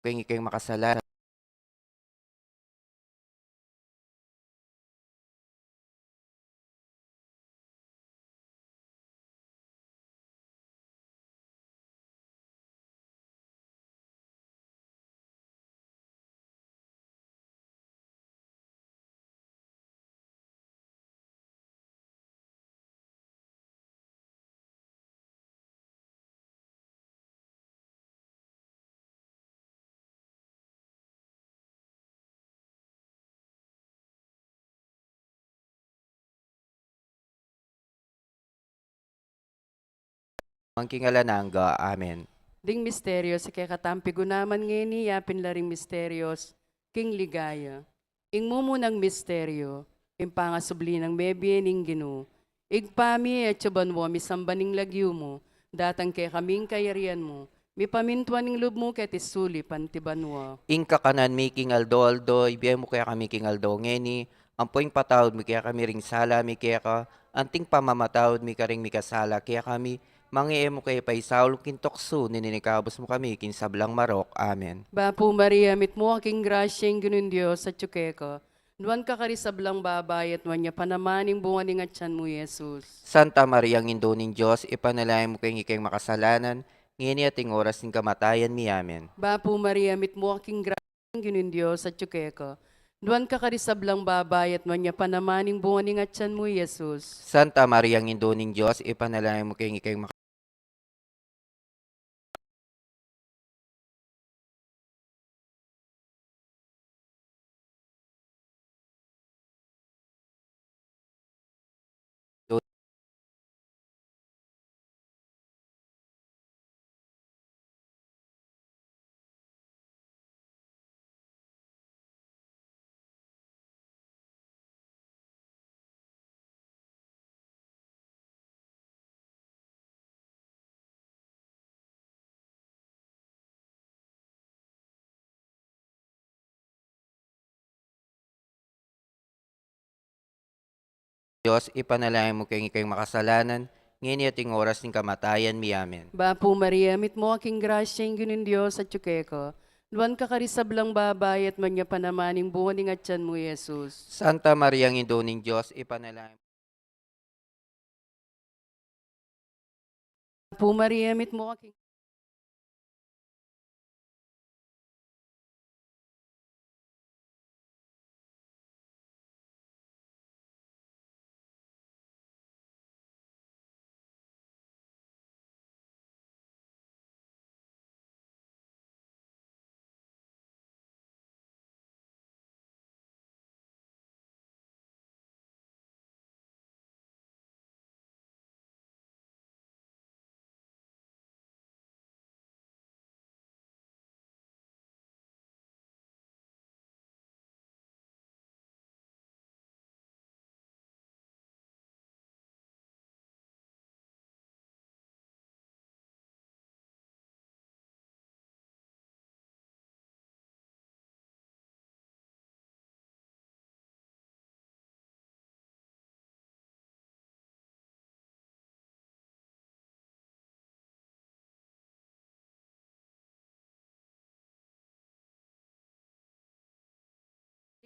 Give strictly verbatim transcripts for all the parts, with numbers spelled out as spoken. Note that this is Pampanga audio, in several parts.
Keng ikeng makasalanan. King alang angga. Amen. Ding misteryos a kekatang pigunaman ngeni, yapin la ring misteryos king ligaya. Ing mumunang misteryo, ing pangasubli nang mebie ning Ginu. Ibpa mi, atsu ka banua, misamban ing lagyu mu, datang kekami ing kayarian mu, mipamintuan ing lub mu keti sulip anti banua. Ing kakanan mi king aldo-aldo, ibie mu kekami king aldo ngeni, ampo ing patawad mu kekami ring sala mi keka, anting pamamatawad mi karing mikasala kekami, manga e mu ke paisaul king tuksu, nune ikabus mu kami king sablang marok. Amen. Bapu Maria, mitmu ka king grasya, ing Ginung Dios atsu keka. Nuan ka karing sablang babai, at nuan ya pa naman ing bunga ning atian mu, Jesus. Santa Maria, Indu ning Dios, ipanalangin mu keng ikeng makasalanan, ngeni at king oras ning kamatayan mi. Amen. Bapu Maria, mitmu ka king grasya, ing Ginung Dios atsu keka. Nuan ka karing sablang babai, at nuan ya pa naman ing bunga ning atian mu, Jesus. Santa Maria, Indu ning Dios, ipanalangin mu keng ikeng maka- Dios, ipanalangin mu keng ikeng makasalanan, ngeni at king oras ning kamatayan mi. Amen. Bapu Maria, mitmu ka king grasya, ing Ginung Dios atyu keka. Nuan ka karing sablang babai, at nuan ya pa naman ing bunga ning atyan mu, Jesus. Santa Maria, Indu ning Dios, ipanalangin Bapu Maria, mitmu ka king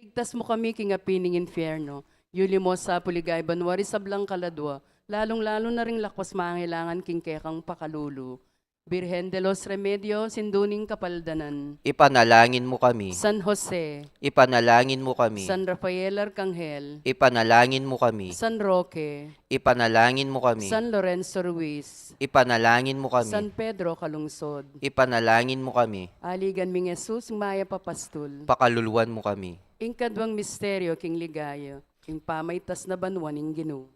Ligtas mu kami king api ning infierno. Yuli mu sa pu king ligaya ning banua ring sablang kaladua, lalung-lalu na ring lakwas mangailangan king kekang pakalulu. Birhen de los Remedios, Indu ning Kapaldanan. Ipanalangin mu kami. San Jose. Ipanalangin mu kami. San Rafael Arcangel. Ipanalangin mu kami. San Roque. Ipanalangin mu kami. San Lorenzo Ruiz. Ipanalangin mu kami. San Pedro Calungsod. Ipanalangin mu kami. Aligan ming Jesus, mayap a pastul. Pakaluluan mu kami. Ing kaduang misteryo king ligaya, ing pamaitas na banua ning Ginu.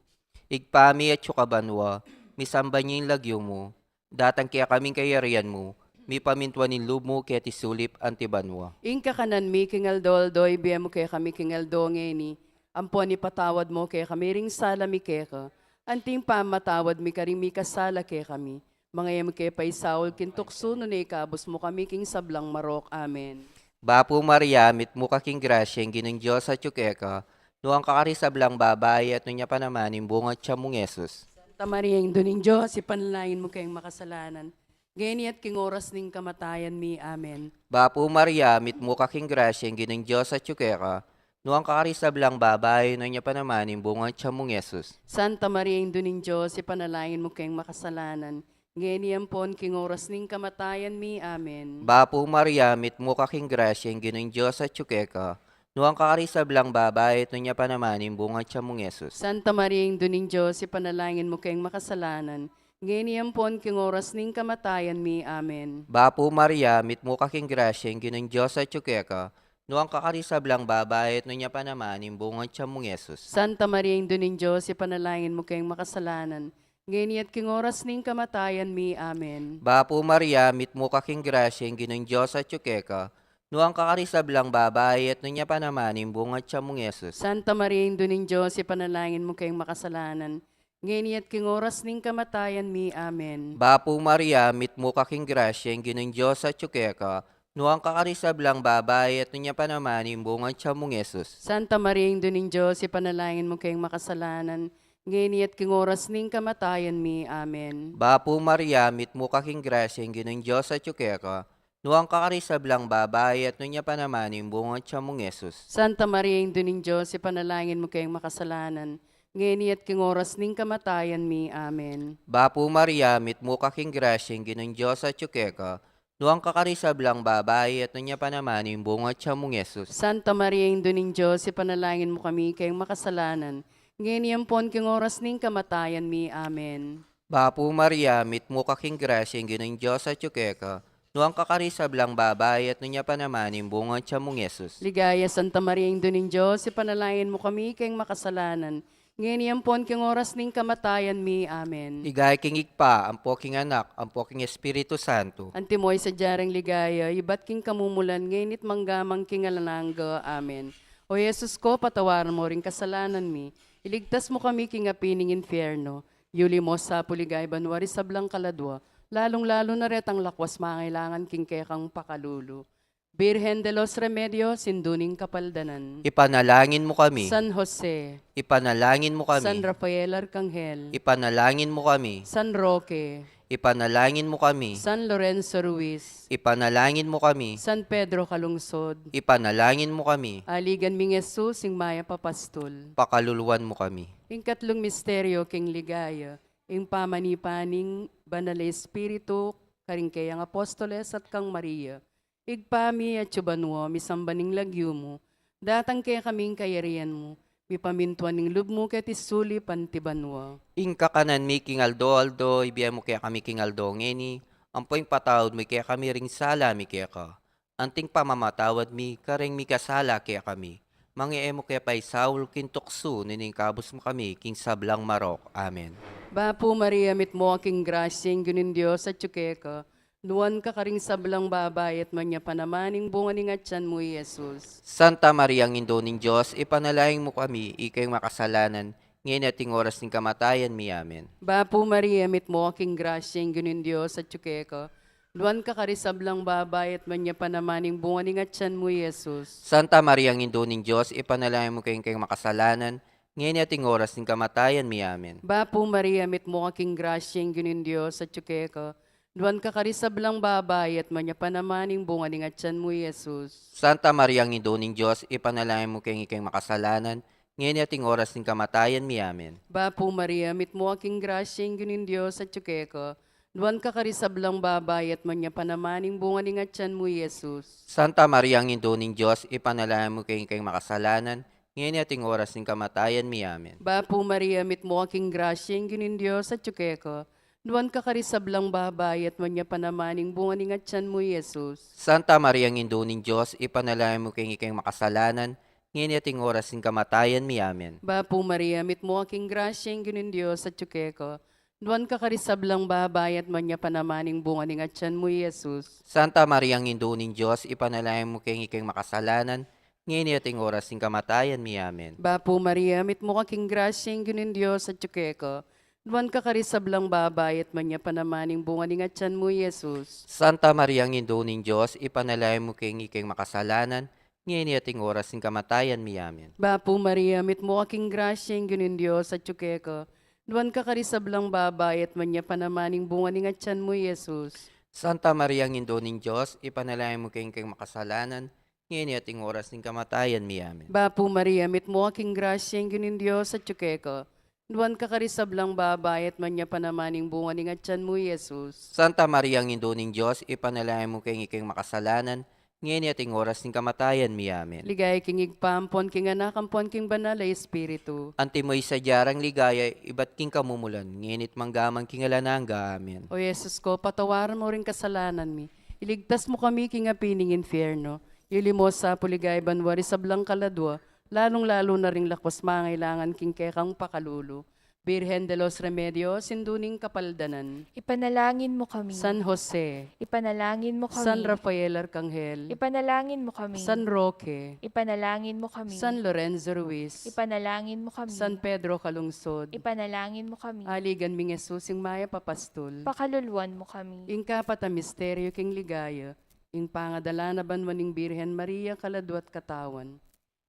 Ibpa mi, atsu ka banua, misamban ya ing lagyu mu, datang kekami ing kayarian mu, mipamintuan ing lub mu keti sulip anti banua. Ing kakanan mi king aldo-aldo ibie mu kekami king aldo ngeni, ampon ipatawad mu kekami ring sala mi keka, anti ing pamamatawad mi karing mikasala kekami. Manga e mu ke paisaul king tuksu, nune ikabus mu kami king sablang marok. Amen. Bapu Maria, mitmu ka king grasya, ing Ginung Dios atyu keka, nuan ka karing sablang babai, at nuan ya pa naman ing bunga ning tiyan mung Jesus. Santa Maria, Indu ning Dios, ipanalangin mu keng makasalanan, ngeni at king oras ning kamatayan mi. Amen. Bapu Maria, mitmu ka king grasya, ing Ginung Dios atyu keka, nuan ka karing sablang babai, at nuan ya pa naman ing bunga ning tiyan mung Jesus. Santa Maria, Indu ning Dios, ipanalangin mu keng makasalanan, ngeni ampon king oras ning kamatayan mi. Amen. Bapu Maria, mitmu ka king grasya, ing Ginung Dios atyu keka, nuan ka karing sablang babai, at nuan ya pa naman ing bunga ning tiyan mung Jesus. Santa Maria, Indu ning Dios, ipanalangin mu keng makasalanan, ngeni ampon king oras ning kamatayan mi. Amen. Bapu Maria, mitmu ka king grasya, ing Ginung Dios atyu keka, nuan ka karing sablang babai, at nuan ya pa naman ing bunga ning tiyan mung Jesus. Santa Maria, Indu ning Dios, ipanalangin mu keng makasalanan, ngeni at king oras ning kamatayan mi. Amen. Bapu Maria, mitmu ka king grasya, ing Ginung Dios atyu keka, nuan ka karing sablang babai, at nuan ya pa naman ing bunga ning tiyan mung Jesus. Santa Maria, Indu ning Dios, ipanalangin mu keng makasalanan, ngeni at king oras ning kamatayan mi. Amen. Bapu Maria, mitmu ka king grasya, ing Ginung Dios atyu keka, nuan ka karing sablang babai, at nuan ya pa naman ing bunga ning tiyan mung Jesus. Santa Maria, Indu ning Dios, ipanalangin mu keng makasalanan, ngeni at king oras ning kamatayan mi. Amen. Bapu Maria, mitmu ka king grasya, ing Ginung Dios atyu keka, nuan ka karing sablang babai, at nuan ya pa naman ing bunga ning tiyan mung Jesus. Santa Maria, Indu ning Dios, ipanalangin mu keng makasalanan, ngeni at king oras ning kamatayan mi. Amen. Bapu Maria, mitmu ka king grasya, ing Ginung Dios atyu keka, nuan ka karing sablang babai, at nuan ya pa naman ing bunga ning tiyan mung Jesus. Santa Maria, Indu ning Dios, ipanalangin mu kami keng makasalanan, ngeni ampon king oras ning kamatayan mi. Amen. Bapu Maria, mitmu ka king grasya, ing Ginung Dios atyu keka, nuan ka karing sablang babai, at nuan ya pa naman ing bunga ning tiyan mung Jesus. Ligaya, Santa Maria, Indu ning Dios, ipanalangin mu kami keng makasalanan, ngeni ampon king oras ning kamatayan mi. Amen. Ligaya king Ibpa, ampo king Anak, ampo king Espiritu Santo. Antimo ing sadya rang ligaya, ibat king kamumulan, ngeni at manggaman king alang angga. Amen. O Jesus ko, patawaran mu ring kasalanan mi, iligtas mu kami king api ning infierno, yuli mu sa pu king ligaya ning banua ring sablang kaladua, lalung-lalu na retang lakwas mangailangan king kekang pakalulu. Birhen de los Remedios, Indu ning Kapaldanan. Ipanalangin mu kami. San Jose. Ipanalangin mu kami. San Rafael Arcangel. Ipanalangin mu kami. San Roque. Ipanalangin mu kami. San Lorenzo Ruiz. Ipanalangin mu kami. San Pedro Calungsod. Ipanalangin mu kami. Aligan ming Jesus, ing mayap a pastul. Pakaluluan mu kami. Ing katlung misteryo king ligaya, ing pamanipa ning Banal a Espiritu karing keyang apostoles at kang Maria. Ibpa mi, atsu ka banua, misamban ing lagyu mu, datang kekami ing kayarian mu, mipamintuan ing lub mu keti sulip anti banua. Ing kakanan mi king aldo-aldo ibie mu kekami king aldo ngeni, ampo ipatawad mu kekami ring sala mi keka, anti ing pamamatawad mi kareng mikasala kekami. Manga e mu ke paisaul king tuksu, nune ikabus mu kami king sablang marok. Amen. Bapu Maria, mitmu ka king grasya, ing Ginung Dios atsu keka. Nuan ka karing sablang babai, at nuan ya pa naman ing bunga ning atyan mu, i Jesus. Santa Maria, Indu ning Dios, ipanalangin mu kami ikeng makasalanan, ngeni at ing oras ning kamatayan mi. Amen. Bapu Maria, mitmu ka king grasya, ing Ginung Dios atsu keka. Nuan ka karing sablang babai, at nuan ya pa naman ing bunga ning atyan mu, i Jesus. Santa Maria, Indu ning Dios, ipanalangin mu keng makasalanan, ngeni at ing oras ning kamatayan mi. Amen. Bapu Maria, mitmu ka king grasya, ing Ginung Dios atsu keka. Nuan ka karing sablang babai, at nuan ya pa naman ing bunga ning atyan mu, i Jesus. Santa Maria, Indu ning Dios, ipanalangin mu keng ikeng makasalanan, ngeni at ing oras ning kamatayan mi. Amen. Bapu Maria, mitmu ka king grasya, ing Ginung Dios atsu keka. Nuan ka karing sablang babai, at nuan ya pa naman ing bunga ning atyan mu, i Jesus. Santa Maria, Indu ning Dios, ipanalangin mu keng ikeng makasalanan, ngeni at ing oras ning kamatayan mi. Amen. Bapu Maria, mitmu ka king grasya, ing Ginung Dios atsu keka. Nuan ka karing sablang babai, at nuan ya pa naman ing bunga ning atyan mu, i Jesus. Santa Maria, Indu ning Dios, ipanalangin mu keng ikeng makasalanan, ngeni at ing oras ning kamatayan mi. Amen. Bapu Maria, mitmu ka king grasya, ing Ginung Dios atsu keka. Nuan ka karing sablang babai, at nuan ya pa naman ing bunga ning atyan mu, i Jesus. Santa Maria, Indu ning Dios, ipanalangin mu keng ikeng makasalanan, ngeni at ing oras ning kamatayan mi. Amen. Bapu Maria, mitmu ka king grasya, ing Ginung Dios atsu keka. Nuan ka karing sablang babai, at nuan ya pa naman ing bunga ning atyan mu, i Jesus. Santa Maria, Indu ning Dios, ipanalangin mu keng ikeng makasalanan, ngeni at ing oras ning kamatayan mi. Amen. Bapu Maria, mitmu ka king grasya, ing Ginung Dios atsu keka. Nuan ka karing sablang babai, at nuan ya pa naman ing bunga ning atyan mu, i Jesus. Santa Maria, Indu ning Dios, ipanalangin mu keng ikeng makasalanan, ngeni at ing oras ning kamatayan mi. Amen. Bapu Maria, mitmu ka king grasya, ing Ginung Dios atsu keka. Nuan ka karing sablang babai, at nuan ya pa naman ing bunga ning atyan mu, i Jesus. Santa Maria, Indu ning Dios, ipanalangin mu keng ikeng makasalanan, ngeni at ing oras ning kamatayan mi. Amen. Ligaya king Ibpa, ampon king Anak, ampon king Banal a Espiritu. Antimo ing sadyang ligaya ibat king kamumulan, ngeni at mangga man king alang angga. Amen. O Jesus ko, patawaran mu ring kasalanan mi, iligtas mu kami king api ning infierno, iuli mu sa pu king ligaya banua ring sablang kaladua, lalung-lalu na ring lakus mangailangan king kekang pakalulu. Birhen de los Remedios, Indu ning Kapaldanan. Ipanalangin mu kami. San Jose. Ipanalangin mu kami. San Rafael Arcangel. Ipanalangin mu kami. San Roque. Ipanalangin mu kami. San Lorenzo Ruiz. Ipanalangin mu kami. San Pedro Calungsod. Ipanalangin mu kami. Aligan ming Jesus, ing mayap a pastul. Pakaluluan mu kami. Ing kapat a misteryo king ligaya, ing pangadala na banua ning Birhen Maria, kaladua't katawan.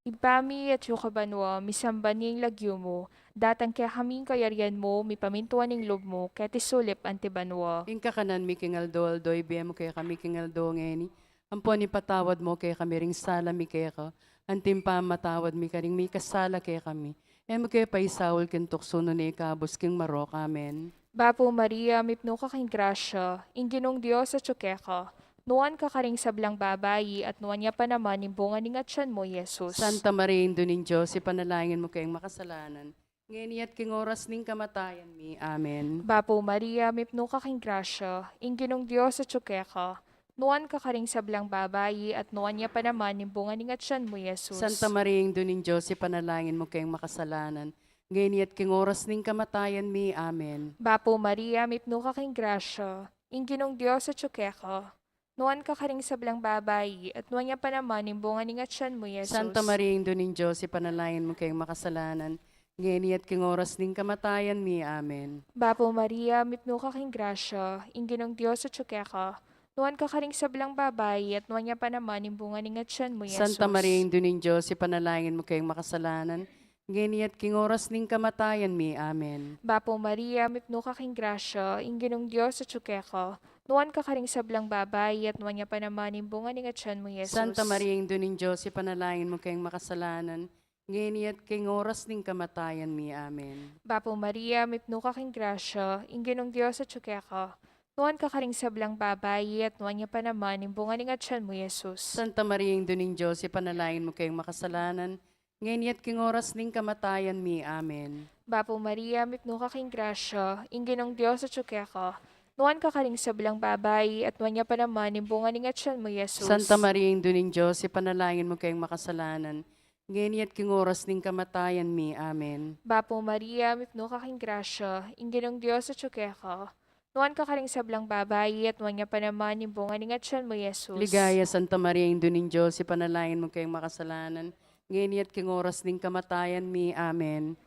Ibpa mi, atsu ka banua, misamban ya ing lagyu mu, datang kekami ing kayarian mu, mipamintuan ing lub mu keti sulip anti banua. Ing kakanan mi king aldo-aldo ibie mu kekami king aldo ngeni, ampon ipatawad mu kekami ring sala mi keka, anti ing pamamatawad mi karing mikasala kekami. E mu ke paisaul king tuksu, nune ikabus king marok. Amen. Bapu Maria, mipnu ka king grasya, ing Ginung Dios atsu keka. Nuan ka karing sablang babai, at nuan ya pa naman ing bunga ning atyan mu, i Jesus. Santa Maria, Indu ning Dios, ipanalangin mu keng makasalanan, ngeni at king oras ning kamatayan mi. Amen. Bapu Maria, mipnu ka king grasya, ing Ginung Dios atsu keka. Nuan ka karing sablang babai, at nuan ya pa naman ing bunga ning atyan mu, i Jesus. Santa Maria, Indu ning Dios, ipanalangin mu keng makasalanan, ngeni at king oras ning kamatayan mi. Amen. Bapu Maria, mipnu ka king grasya, ing Ginung Dios atsu keka. Nuan ka karing sablang babai, at nuan ya pa naman ing bunga ning atyan mu, i Jesus. Santa Maria, Indu ning Dios, ipanalangin mu keng makasalanan, ngeni at king oras ning kamatayan mi. Amen. Bapu Maria, mipnu ka king grasya, ing Ginung Dios atsu keka. Nuan ka karing sablang babai, at nuan ya pa naman ing bunga ning atian mu, Jesus. Santa Maria, Indu ning Dios, ipanalangin mu keng makasalanan, ngeni at king oras ning kamatayan mi. Amen. Bapu Maria, mipnu ka king grasya, ing Ginung Dios atyu keka. Nuan ka karing sablang babai, at nuan ya pa naman ing bunga ning atian mu, Jesus. Santa Maria, Indu ning Dios, ipanalangin mu keng makasalanan, ngeni at king oras ning kamatayan mi. Amen. Bapu Maria, mipnu ka king grasya, ing Ginung Dios atyu keka. Nuan ka karing sablang babai, at nuan ya pa naman ing bunga ning atian mu, Jesus. Santa Maria, Indu ning Dios, ipanalangin mu keng makasalanan, ngeni at king oras ning kamatayan mi. Amen. Bapu Maria, mipnu ka king grasya, ing Ginung Dios atyu keka. Nuan ka karing sablang babai, at nuan ya pa naman ing bunga ning atian mu, Jesus. Santa Maria, Indu ning Dios, ipanalangin mu keng makasalanan, ngeni at king oras ning kamatayan mi. Amen. Bapu Maria, mipnu ka king grasya, ing Ginung Dios atyu keka. Nuan ka karing sablang babai, at nuan ya pa naman ing bunga ning atian mu, Jesus. Ligaya, Santa Maria, Indu ning Dios, ipanalangin mu keng makasalanan, ngeni at king oras ning kamatayan mi. Amen.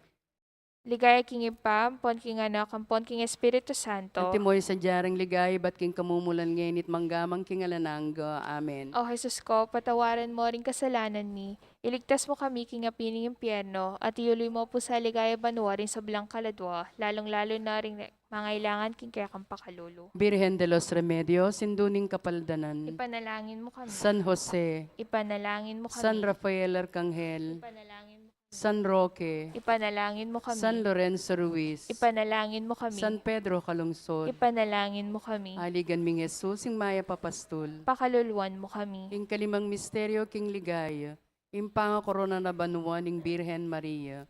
Ligaya king Ibpa, ampon king Anak, ampon king Espiritu Santo. Antimo ing sadya rang ligaya, ibat king kamumulan, ngeni at mangga man king alang angga. Amen. O Jesus ko, patawaran mo ring kasalanan mi, iligtas mo kami king api ning impyerno, at iyuli mo pu sa ligaya banua ring sablang kaladua, lalung-lalu na ring mangailangan king kekang pakalulu. Birhen de los Remedios, Indu ning Kapaldanan. Ipanalangin mo kami. San Jose. Ipanalangin mo kami. San Rafael Arcangel. Ipanalangin mo San Roque. Ipanalangin mo kami. San Lorenzo Ruiz. Ipanalangin mo kami. San Pedro Calungsod. Ipanalangin mo kami. Aligan ming Jesus, ing mayap a pastul. Pakaluluan mo kami. Ing kalimang misteryo king ligaya, ing pangakorona na banua ning Birhen Maria.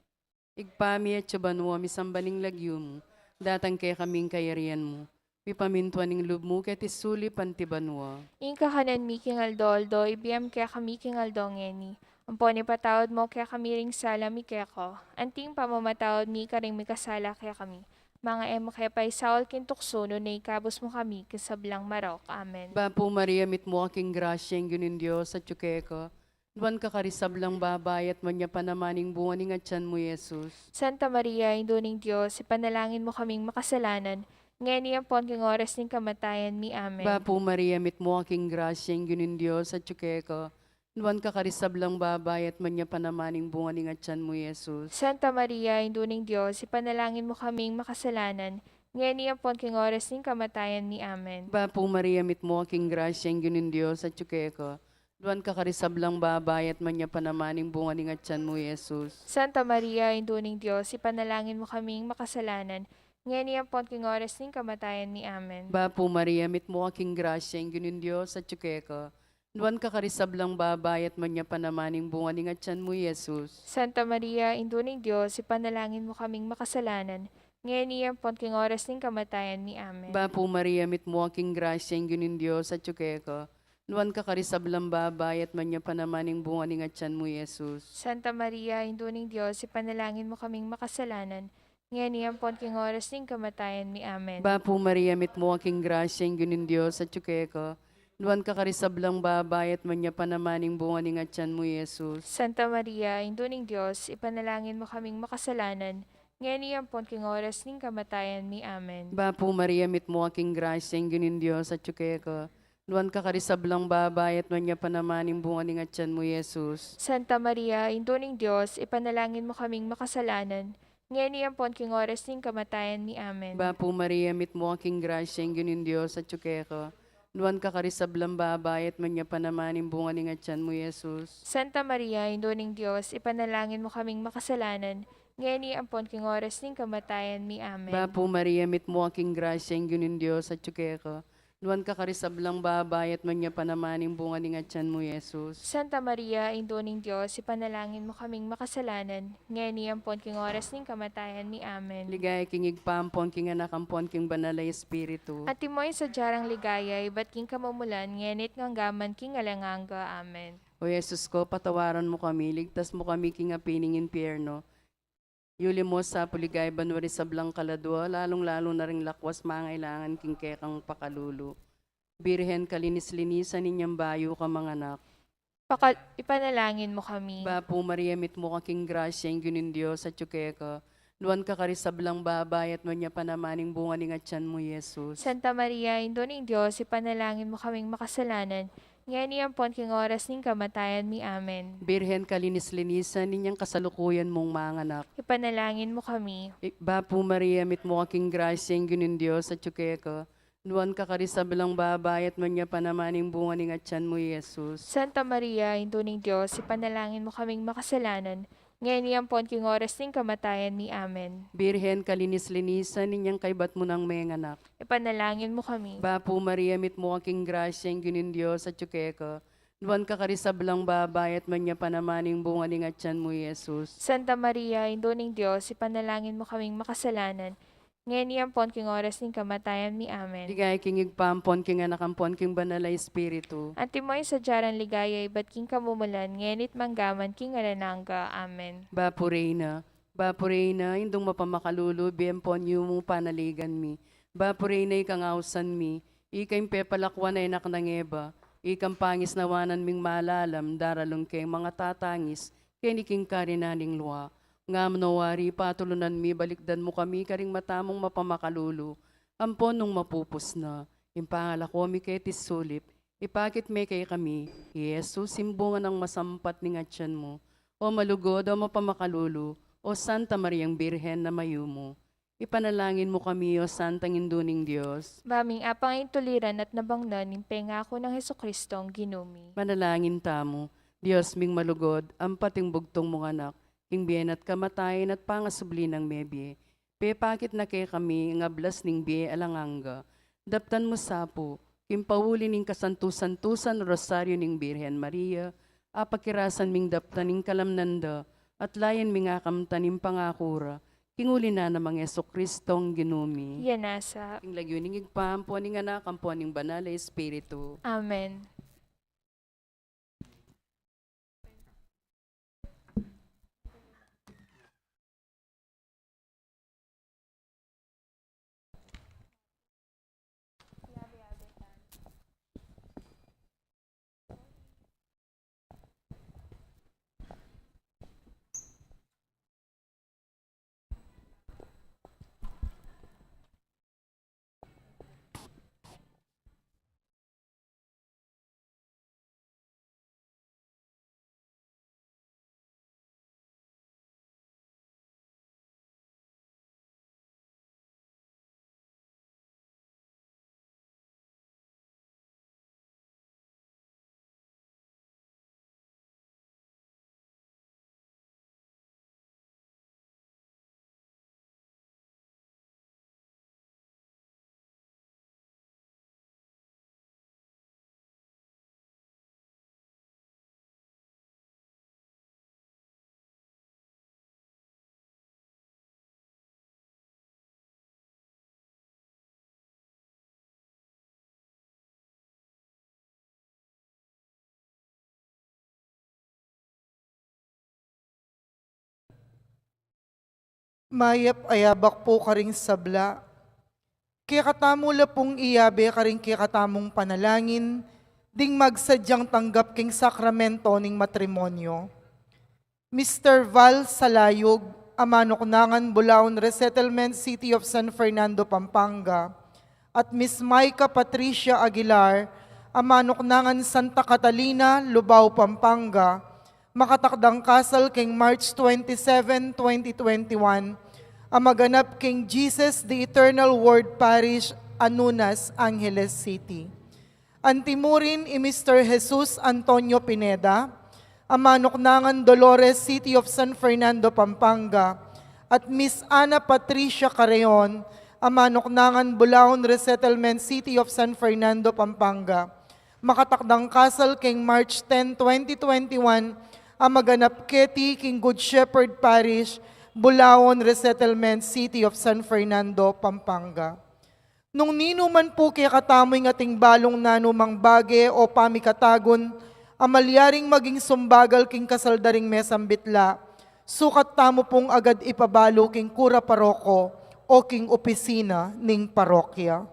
Ibpa mi, atsu ka banua, misamban ing lagyu mu, datang kekami ing kayarian mu, mipamintuan ing lub mu keti sulip anti banua. Ing kakanan mi king aldo-aldo, ibie mu kekami king aldo ngeni. Ampon ipatawad mu kekami ring sala mi keka, anti ing pamamatawad mi karing mikasala kekami. Manga e mu ke paisaul king tuksu, nune ikabus mu kami king sablang marok. Amen. Bapu Maria, mitmu ka king grasya, ing Ginung Dios atsu keka. Nuan ka karing sablang babai, at nuan ya pa naman ing bunga ning atian mu, Jesus. Santa Maria, Indu ning Dios, ipanalangin mu kaming makasalanan, ngeni ampon king oras ning kamatayan mi. Amen. Bapu Maria, mitmu ka king grasya, ing Ginung Dios atsu keka. Nuan ka karing sablang babai, at nuan ya pa naman ing bunga ning atian mu, Jesus. Santa Maria, Indu ning Dios, ipanalangin mu kaming makasalanan, ngeni ampon king oras ning kamatayan mi. Amen. Bapu Maria, mitmu ka king grasya, ing Ginung Dios atsu keka. Nuan ka karing sablang babai, at nuan ya pa naman ing bunga ning atian mu, Jesus. Santa Maria, Indu ning Dios, ipanalangin mu kaming makasalanan, ngeni ampon king oras ning kamatayan mi. Amen. Bapu Maria, mitmu ka king grasya, ing Ginung Dios atsu keka. Nuan ka karing sablang babai, at nuan ya pa naman ing bunga ning atian mu, Jesus. Santa Maria, Indu ning Dios, ipanalangin mu kaming makasalanan, ngeni ampon king oras ning kamatayan mi. Amen. Bapu Maria, mitmu ka king grasya, ing Ginung Dios atsu keka. Nuan ka karing sablang babai, at nuan ya pa naman ing bunga ning atian mu, Jesus. Santa Maria, Indu ning Dios, ipanalangin mu kaming makasalanan, ngeni ampon king oras ning kamatayan mi. Amen. Bapu Maria, mitmu ka king grasya, ing Ginung Dios atsu keka. Nuan ka karing sablang babai, at nuan ya pa naman ing bunga ning atian mu, Jesus. Santa Maria, Indu ning Dios, ipanalangin mu kaming makasalanan, ngeni ampon king oras ning kamatayan mi. Amen. Bapu Maria, mitmu ka king grasya, ing Ginung Dios atsu keka. Nuan ka karing sablang babai, at nuan ya pa naman ing bunga ning atian mu, Jesus. Santa Maria, Indu ning Dios, ipanalangin mu kaming makasalanan, ngeni ampon king oras ning kamatayan mi. Amen. Bapu Maria, mitmu ka king grasya, ing Ginung Dios atsu keka. Nuan ka karing sablang babai, at nuan ya pa naman ing bunga ning atian mu, Jesus. Santa Maria, Indu ning Dios, ipanalangin mu kaming makasalanan, ngeni ampon king oras ning kamatayan mi. Amen. Bapu Maria, mitmu ka king grasya, ing Ginung Dios atsu keka. Nuan ka karing sablang babai, at nuan ya pa naman ing bunga ning atian mu, Jesus. Santa Maria, Indu ning Dios, ipanalangin mu kaming makasalanan, ngeni ampon king oras ning kamatayan mi. Amen. Ligaya king Ibpa, ampon king Anak, ampon king Banal a Espiritu. Antimo ing sadya rang ligaya, ibat king kamumulan, ngeni at ngangga man king alang angga. Amen. O Jesus ko, patawaran mu kami, iligtas mu kami king api ning impyerno. Yuli mu sa pu king ligaya banua ring sablang kaladua, lalung-lalu na ring lakwas mangailangan king kekang pakalulu. Birhen kalinis-linisan, inyang bayu ka manganak. Paka-, ipanalangin mu kami. Bapu Maria, mitmu ka king grasya, ing Ginung Dios atsu keka. Nuan ka karing sablang babai, at nuan ya pa naman ing bunga ning atian mu, Jesus. Santa Maria, Indu ning Dios, ipanalangin mu kaming makasalanan, ngeni ampon king oras ning kamatayan mi. Amen. Birhen kalinis-linisan, inyang kasalukuyan mung manganak. Ipanalangin mu kami. I-, Bapu Maria, mitmu ka king grasya, ing Ginung Dios atyu keka. Nuan ka karing sablang babai, at nuan ya pa naman ing bunga ning atian mu, Jesus. Santa Maria, Indu ning Dios, ipanalangin mu kaming makasalanan, ngeni ampon king oras ning kamatayan mi. Amen. Birhen kalinis-linisan, inyang kaybat mu nang menganak. Ipanalangin mu kami. Bapu Maria, mitmu ka king grasya, ing Ginung Dios atyu keka. Nuan ka karing sablang babai, at nuan ya pa naman ing bunga ning atian mu, Jesus. Santa Maria, Indu ning Dios, ipanalangin mu kaming makasalanan, ngeni ampon king oras ning kamatayan mi. Amen. Ligaya king Ibpa, ampon king Anak, ampon king Banal a Espiritu. Antimo ing sadya nang ligaya ibat king kamumulan, ngeni't manggaman king alang angga. Amen. Bapu Reyna, Bapu Reyna, Indung mapamakalulu, bie ampon yumu panaligan mi. Bapu Reyna, ikang ausan mi, ika ing pepalakuan a anak nang Eva, ikang pangisnawanan ming malalam, daralung keng mangatatangis keni king karinan ning lua. Ngam no wari, patulunan mi, balikdan mu kami karing mata mung mapamakalulu, ampon nung mapupus na, ing pangalako mi keti sulip, ipakit me kekami i Jesus, ing bunga nang masampat ning atian mu. O malugud, o mapamakalulu, o Santa Mariang Birhen a mayumu, ipanalangin mu kami, o Santang Indu ning Dios. Ba ming apangaintuliran at nabangnan ning pengaku nang Jesucristong Ginu mi. Manalangin tamu. Dios ming malugud, ampat ing bugtung mung Anak, king bie na at kamatayan at pangasubli nang mebie, pepakit na kekami ing ablas ning bie alang angga. Daptan mu sa pu, king pauli ning kasantu-santusan Rosario ning Birhen Maria, apakirasan ming daptan ing kalamnan da, at layan ming akamtan ing pangaku ra, king uli na namang Jesucristong Ginu mi. Iya nasa. King lagyu ning Ibpa, ampon ning Anak, ampon ning Banal a Espiritu. Amen. Mayap a yabak pu karing sabla. Kekatamu la pung iyabe karing kekatamung panalangin ding magsadyang tanggap king sakramento ning matrimonyo. Mister Val Salayug, a manuknangan Bulaon Resettlement, City of San Fernando, Pampanga, at Miss Micah Patricia Aguilar, a manuknangan Santa Catalina, Lubao, Pampanga, makatakdang kasal keng March twenty-seven, twenty twenty-one, a maganap keng Jesus the Eternal Word Parish, Anunas, Angeles City. Antimurin i Mister Jesus Antonio Pineda, a manuknangan Dolores, City of San Fernando, Pampanga, at Miss Ana Patricia Carreon, a manuknangan Bulaon Resettlement, City of San Fernando, Pampanga, makatakdang kasal keng March ten, twenty twenty-one, a maganap keti king Good Shepherd Parish, Bulaon Resettlement, City of San Fernando, Pampanga. Nung ninu man pu kekatamu ing ating balung nanumang bage o pamikatagun a malyaring maging sumbagal king kasal da ring mesambitla, sukat tamu pung agad ipabalu king kura paroko o king opisina ning parokya.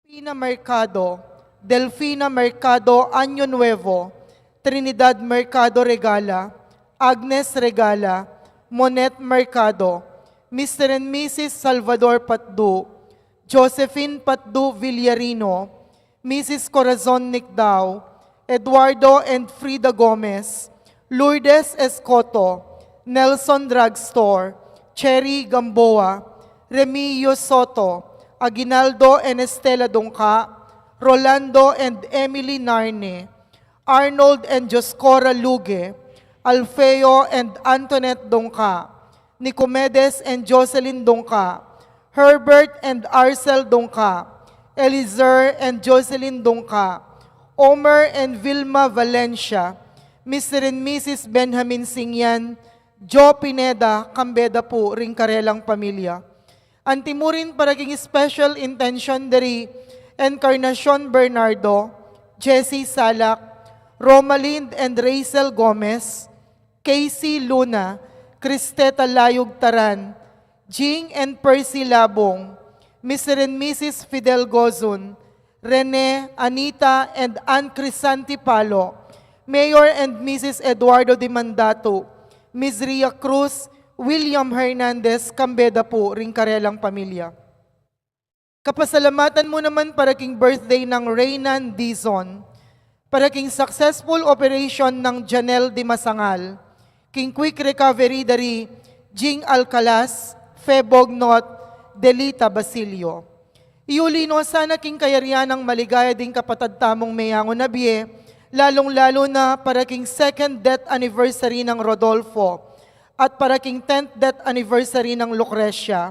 Pina Mercado, Delfina Mercado Año Nuevo, Trinidad Mercado Regala, Agnes Regala, Monet Mercado, Mister and Missus Salvador Patdu, Josephine Patdu Villarino, Missus Corazon Nicdao, Eduardo and Frida Gomez, Lourdes Escoto, Nelson Drugstore, Cherry Gamboa, Remio Soto, Aguinaldo and Estela Dungca, Rolando and Emily Narne, Arnold and Joscora Luge, Alfeo and Antoinette Dungca, Nicomedes and Jocelyn Dungca, Herbert and Arcel Dungca, Elizer and Jocelyn Dungca, Omer and Vilma Valencia, Mister and Missus Benjamin Singyan, Jo Pineda, kambe da pu ring karelang pamilya. Antimurin para king special intention dari Encarnacion Bernardo, Jessie Salak, Romalind and Rachel Gomez, Casey Luna, Cristeta Layug Taran, Jing and Percy Labong, Mister and Missus Fidel Gozun, Rene, Anita, and Ann Crisanti Palo, Mayor and Missus Eduardo Dimandatu, Miss Ria Cruz, William Hernandez, kambe da pu ring karelang pamilya. Kapasalamatan mu naman para king birthday nang Reynan Dizon, para king successful operation nang Janelle Dimasangal, king quick recovery dari Jing Alcalas, Fe Bognot, Delita Basilio. Iuli no sana king kayarian nang maligaya ding kapatad tamung meyangu na bie, lalung-lalu na para king second death anniversary nang Rodolfo at para king tenth death anniversary nang Lucrecia,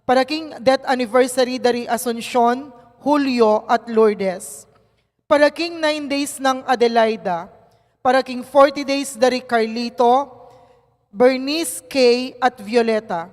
para king death anniversary dari Asuncion, Julio, at Lourdes, para king nine days nang Adelaida, para king forty days dari Carlito, Bernice, Kay, at Violeta,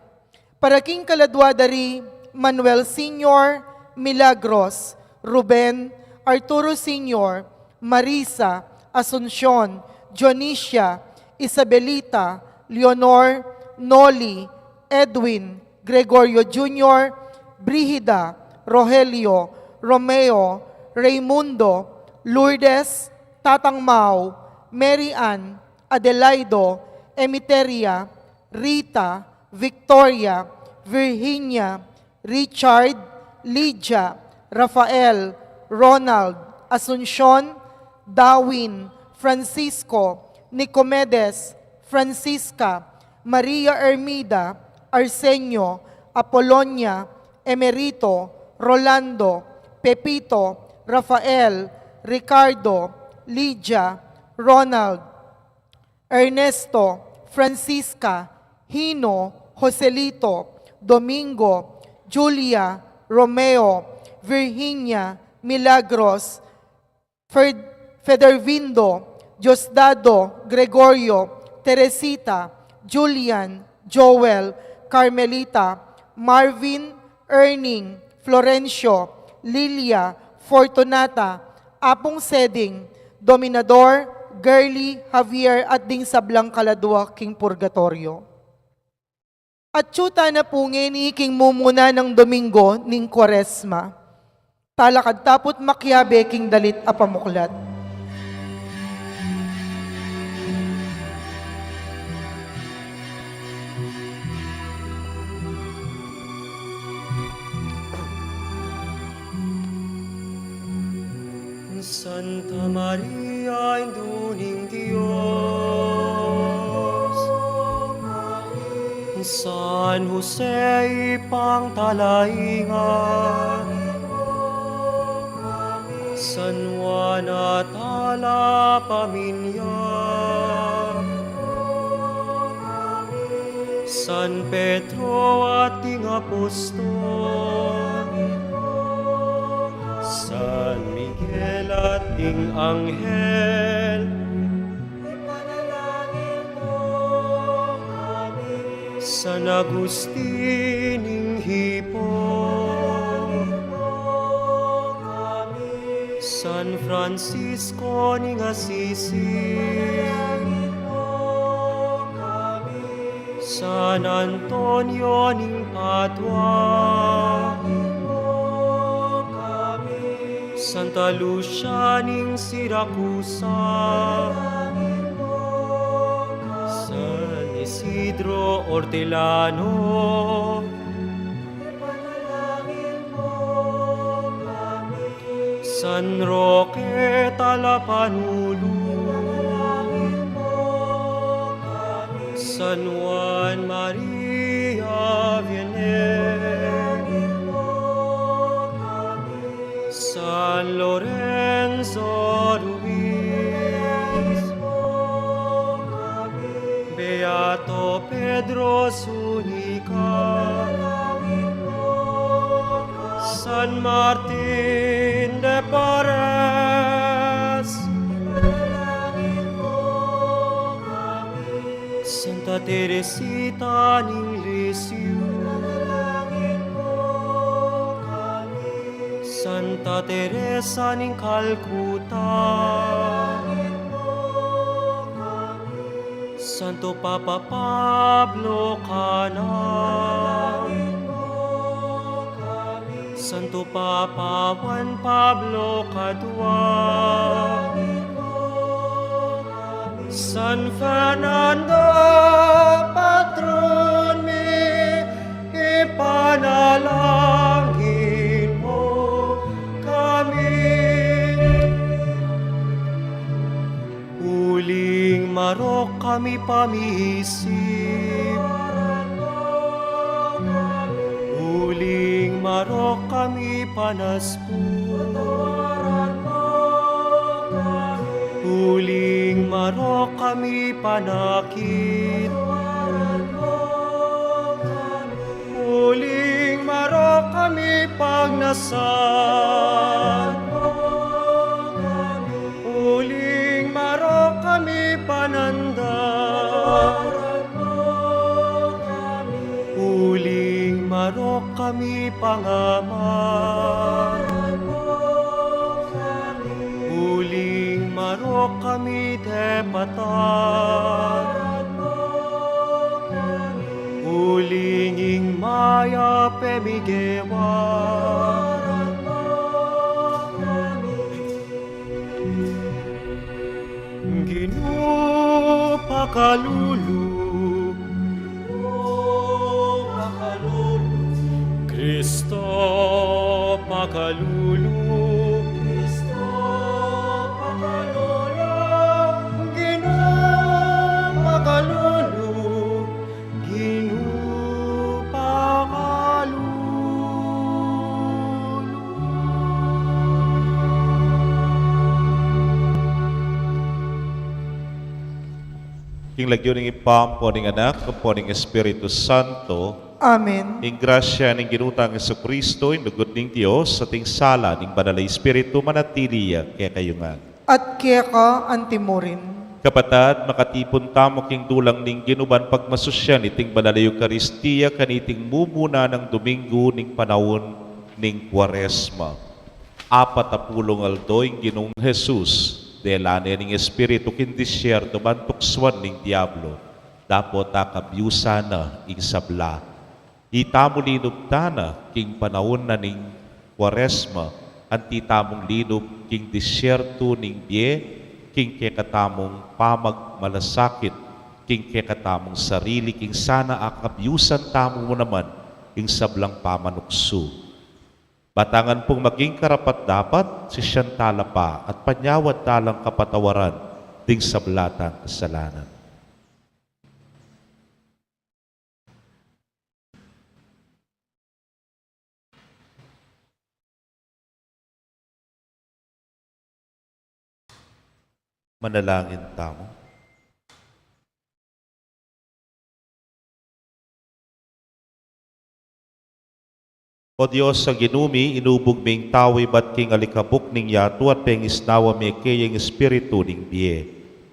para king kaladua dari Manuel Senior, Milagros, Ruben, Arturo Senior, Marisa, Asuncion, Dionisia, Isabelita, Leonor, Noli, Edwin, Gregorio Junior, Brigida, Rogelio, Romeo, Raymundo, Lourdes, Tatang Mau, Mary Ann, Adelaido, Emiteria, Rita, Victoria, Virginia, Richard, Lydia, Rafael, Ronald, Asuncion, Darwin, Francisco, Nicomedes, Francisca, Maria Ermida, Arsenio, Apolonia, Emerito, Rolando, Pepito, Rafael, Ricardo, Lydia, Ronald, Ernesto, Francisca, Hino, Joselito, Domingo, Julia, Romeo, Virginia, Milagros, Ferd-, Federvindo, Diosdado, Gregorio, Teresita, Julian, Joel, Carmelita, Marvin, Erning, Florencio, Lilia, Fortunata, Apung Seding, Dominador, Girly, Javier, at ding sablang kaladua king purgatoryo. Atyu tana pu ngeni king mumuna nang Domingo ning Kuaresma. Talakad ta pu't makiabe king dalit a pamuklat. Santa Maria, Indu ning Dios, San Jose, Ibpang Talainga, San Juan at a la pamilya, San Pedro at ding apostol, San Miguel at ding anghel, San Agustin ning Hipon, San Francisco ning Assisi, San Antonio ning Padua, Santa Lucia ning Siracusa, San Isidro Hortelano, San Roque Talapanulu, San Juan Maria Vianney, San Lorenzo Ruiz, Beato Pedro Zuniga, San Martin de Porres, Santa Teresita ning Lisieux, Santa Teresa ning Calcutta, Santo Papa Pablo Kanan, Santo Papa Juan Pablo Kadua, San Fernando, patron mi, ipanalangin mo kami. Uling marok kami pamiisip, uling marok kami panaspu, uling marok kami panakit, uling marok kami pagnasan, uling marok kami pananda, uling marok kami pangamal, uling marok kami depatan, uling ing mayap e mi gewa. Ginu pakalulu, Kristo pakalulu, Ginu pakalulu, Ginu pakalulu. King lagyu ning Ibpa, ampo ning Anak, ampo ning Espiritu Santo. Amen. Ing grasya ning Ginu tang Jesucristo, ing lugud ning Dios, at ing sala ning Banal a Espiritu, manatili ya kekayu ngan. At keka antimurin. Kapatad, makatipun tamu king dulang ning Ginu ban pagmasusyan iting Banal a Eukaristia kaniting mumuna nang Domingo ning panaun ning Kuaresma. Apat a pulung aldo ing Ginung Jesus, dela ne ning Espiritu king disyerto ban tuksuan ning Diablo, dapot akabyusan na ing sabla. Itamu linub tana king panaun na ning Kuaresma, anti tamung linub king disyerto ning bie, king kekatamung pamagmalasakit king kekatamung sarili, king sana akabyusan tamu mu naman ing sablang pamanuksu. Batangan pung maging karapat-dapat, sisian tala pa at panyawad talang kapatawaran ding sabla tang kasalanan. Manalangin tamu. O Dios a Ginu mi, inubug ming tau ibat king alikabuk ning yatu at pengisnawa me kaya ing Espiritu ning bie.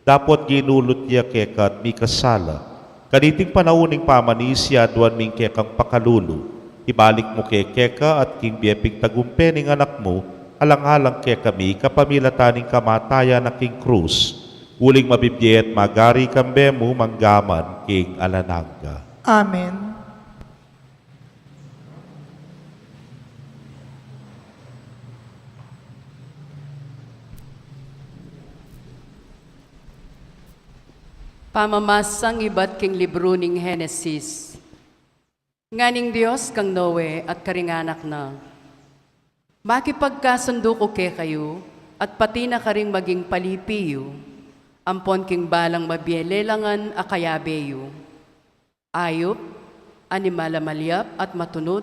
Dapot ginulut ya keka at mikasala. Kaniting panaun ning pamanisi, aduan ming kekang pakalulu. Ibalik mu ke keka at king bie pigtagumpe ning Anak mu, alang-alang kekami kapamilatan ning kamatayan na king krus. Uling mabibie at magari kambe mu mangga man king alang angga. Amen. Pamamasang ibat king libru ning Henesis. Ngana ning Dios kang Noe at karing anak na, "Makipagkasundu ku kekayu, at pati na karing maging palipi yu, ampon king balang mabie lelangan a kayabe yu, ayup, animal a malyap at matunud,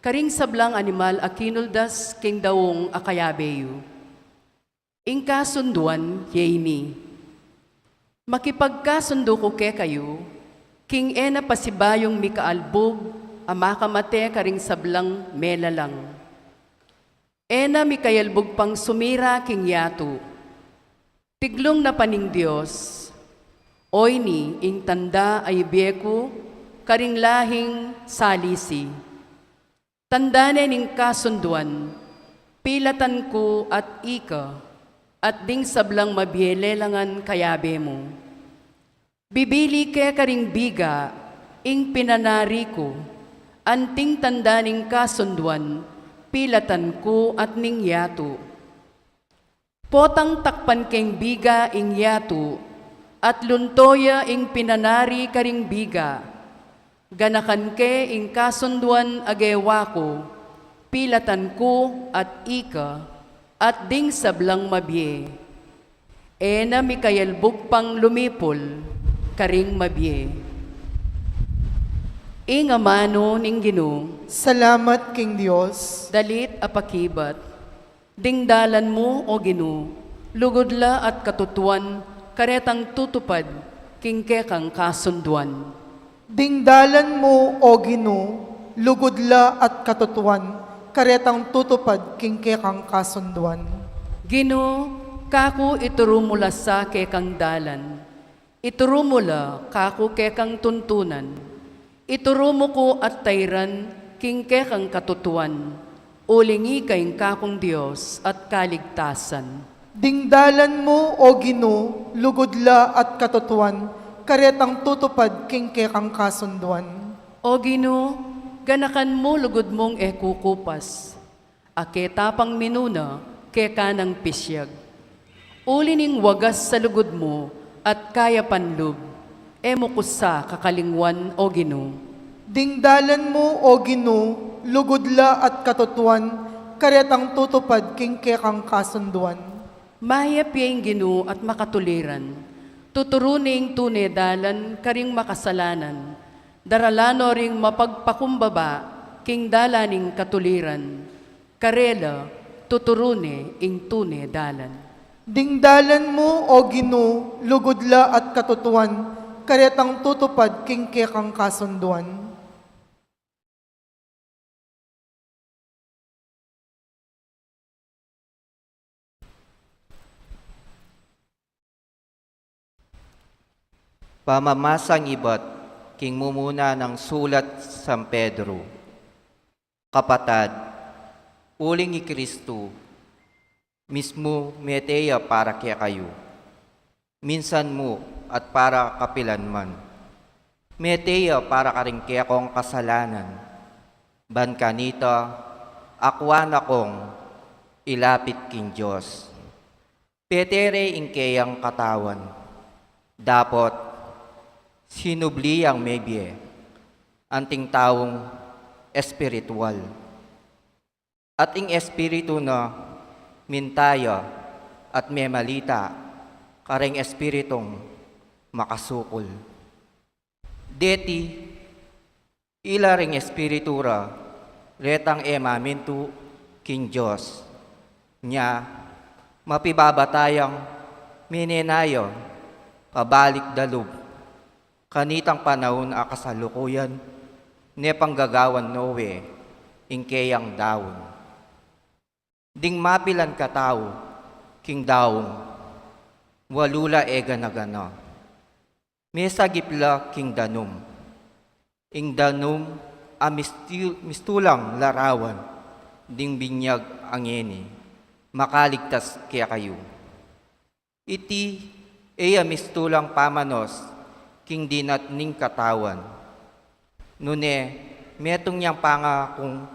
karing sablang animal a kinuldas king daung a kayabe yu." Ing kasunduan ye ini: Makipagkasundu ku kekayu, king e na pasibayung mikaalbug a makamate karing sablang melalang. E na mikayalbug pang sumira king yatu. Tiglung na pa ning Dios, "Oyni ing tanda a ibie ku karing lahing salisi. Tanda ne ning kasunduan, pilatan ku at ika, at ding sablang mabie lelangan kayabe mu. Bibili ke karing biga ing pinanari ku, anting tanda ning kasunduan, pilatan ku at ning yatu. Potang takpan keng biga ing yatu, at lunto ya ing pinanari karing biga. Ganakan ke ing kasunduan a gewa ku, pilatan ku at ika, at ding sablang mabie. E na mikayalbug pang lumipul karing mabie." Ing amanu ning Ginu. Salamat king Dios. Dalit a pakibat. Ding dalan mu, O Ginu, lugud la at katutuan, karetang tutupad king kekang kasunduan. Ding dalan mu, O Ginu, lugud la at katutuan, karetang tutupad king kekang kasunduan. Ginu, kaku ituru mu la sa kekang dalan, ituru mu la kaku kekang tuntunan. Ituru mu ku at tairan king kekang katutuan, uling ika ing kakung Dios at kaligtasan. Ding dalan mu, O Ginu, lugud la at katutuan, karetang tutupad king kekang kasunduan. O Ginu, ganakan mu lugud mung e kukupas, a ketapang minuna keka nang pisyag. Uli ning wagas a lugud mu at kayapan lub, e mu ku sa kakalingwan, O Ginu. Ding dalan mu, O Ginu, lugud la at katutuan, karetang tutupad king kekang kasunduan. Mayap ya ing Ginu at makatuliran. Tuturu ne ing tune dalan karing makasalanan. Daralan no ring mapagpakumbaba king dalan ning katuliran. Karela, tuturu ne ing tune dalan. Ding dalan mu, O Ginu, lugud la at katutuan, karetang tutupad king kekang kasunduan. Pamamasang ibat king mumuna nang sulat San Pedro. Kapatad, uling i Kristu mismu mete ya para kekayu, minsan mu at para kapilan man. Mete ya para karing kekong kasalanan, ban kanita akwan akong ilapit king Dios. Pete re ing keyang katawan, dapot sinubli yang mebie, anting taung espiritual. At ing Espiritu na minta ya at memalita kareng espiritung makasukul. Deti, ila ring espiritu ra retang e mamintu king Dios. Nya, mapibaba tayang minenaya pabalik dalub kanitang panaun a kasalukuyan, ne panggagawan Noe ing keyang daun. Ding mapilan katau king daung, walu la e gana-gana. Mesagip la king danum. Ing danum a mistu-, mistulang larawan ding binyag a ngeni, makaligtas kekayu. Iti e ya mistulang pamanos king dinat ning katawan. Nune, metung yang pangakung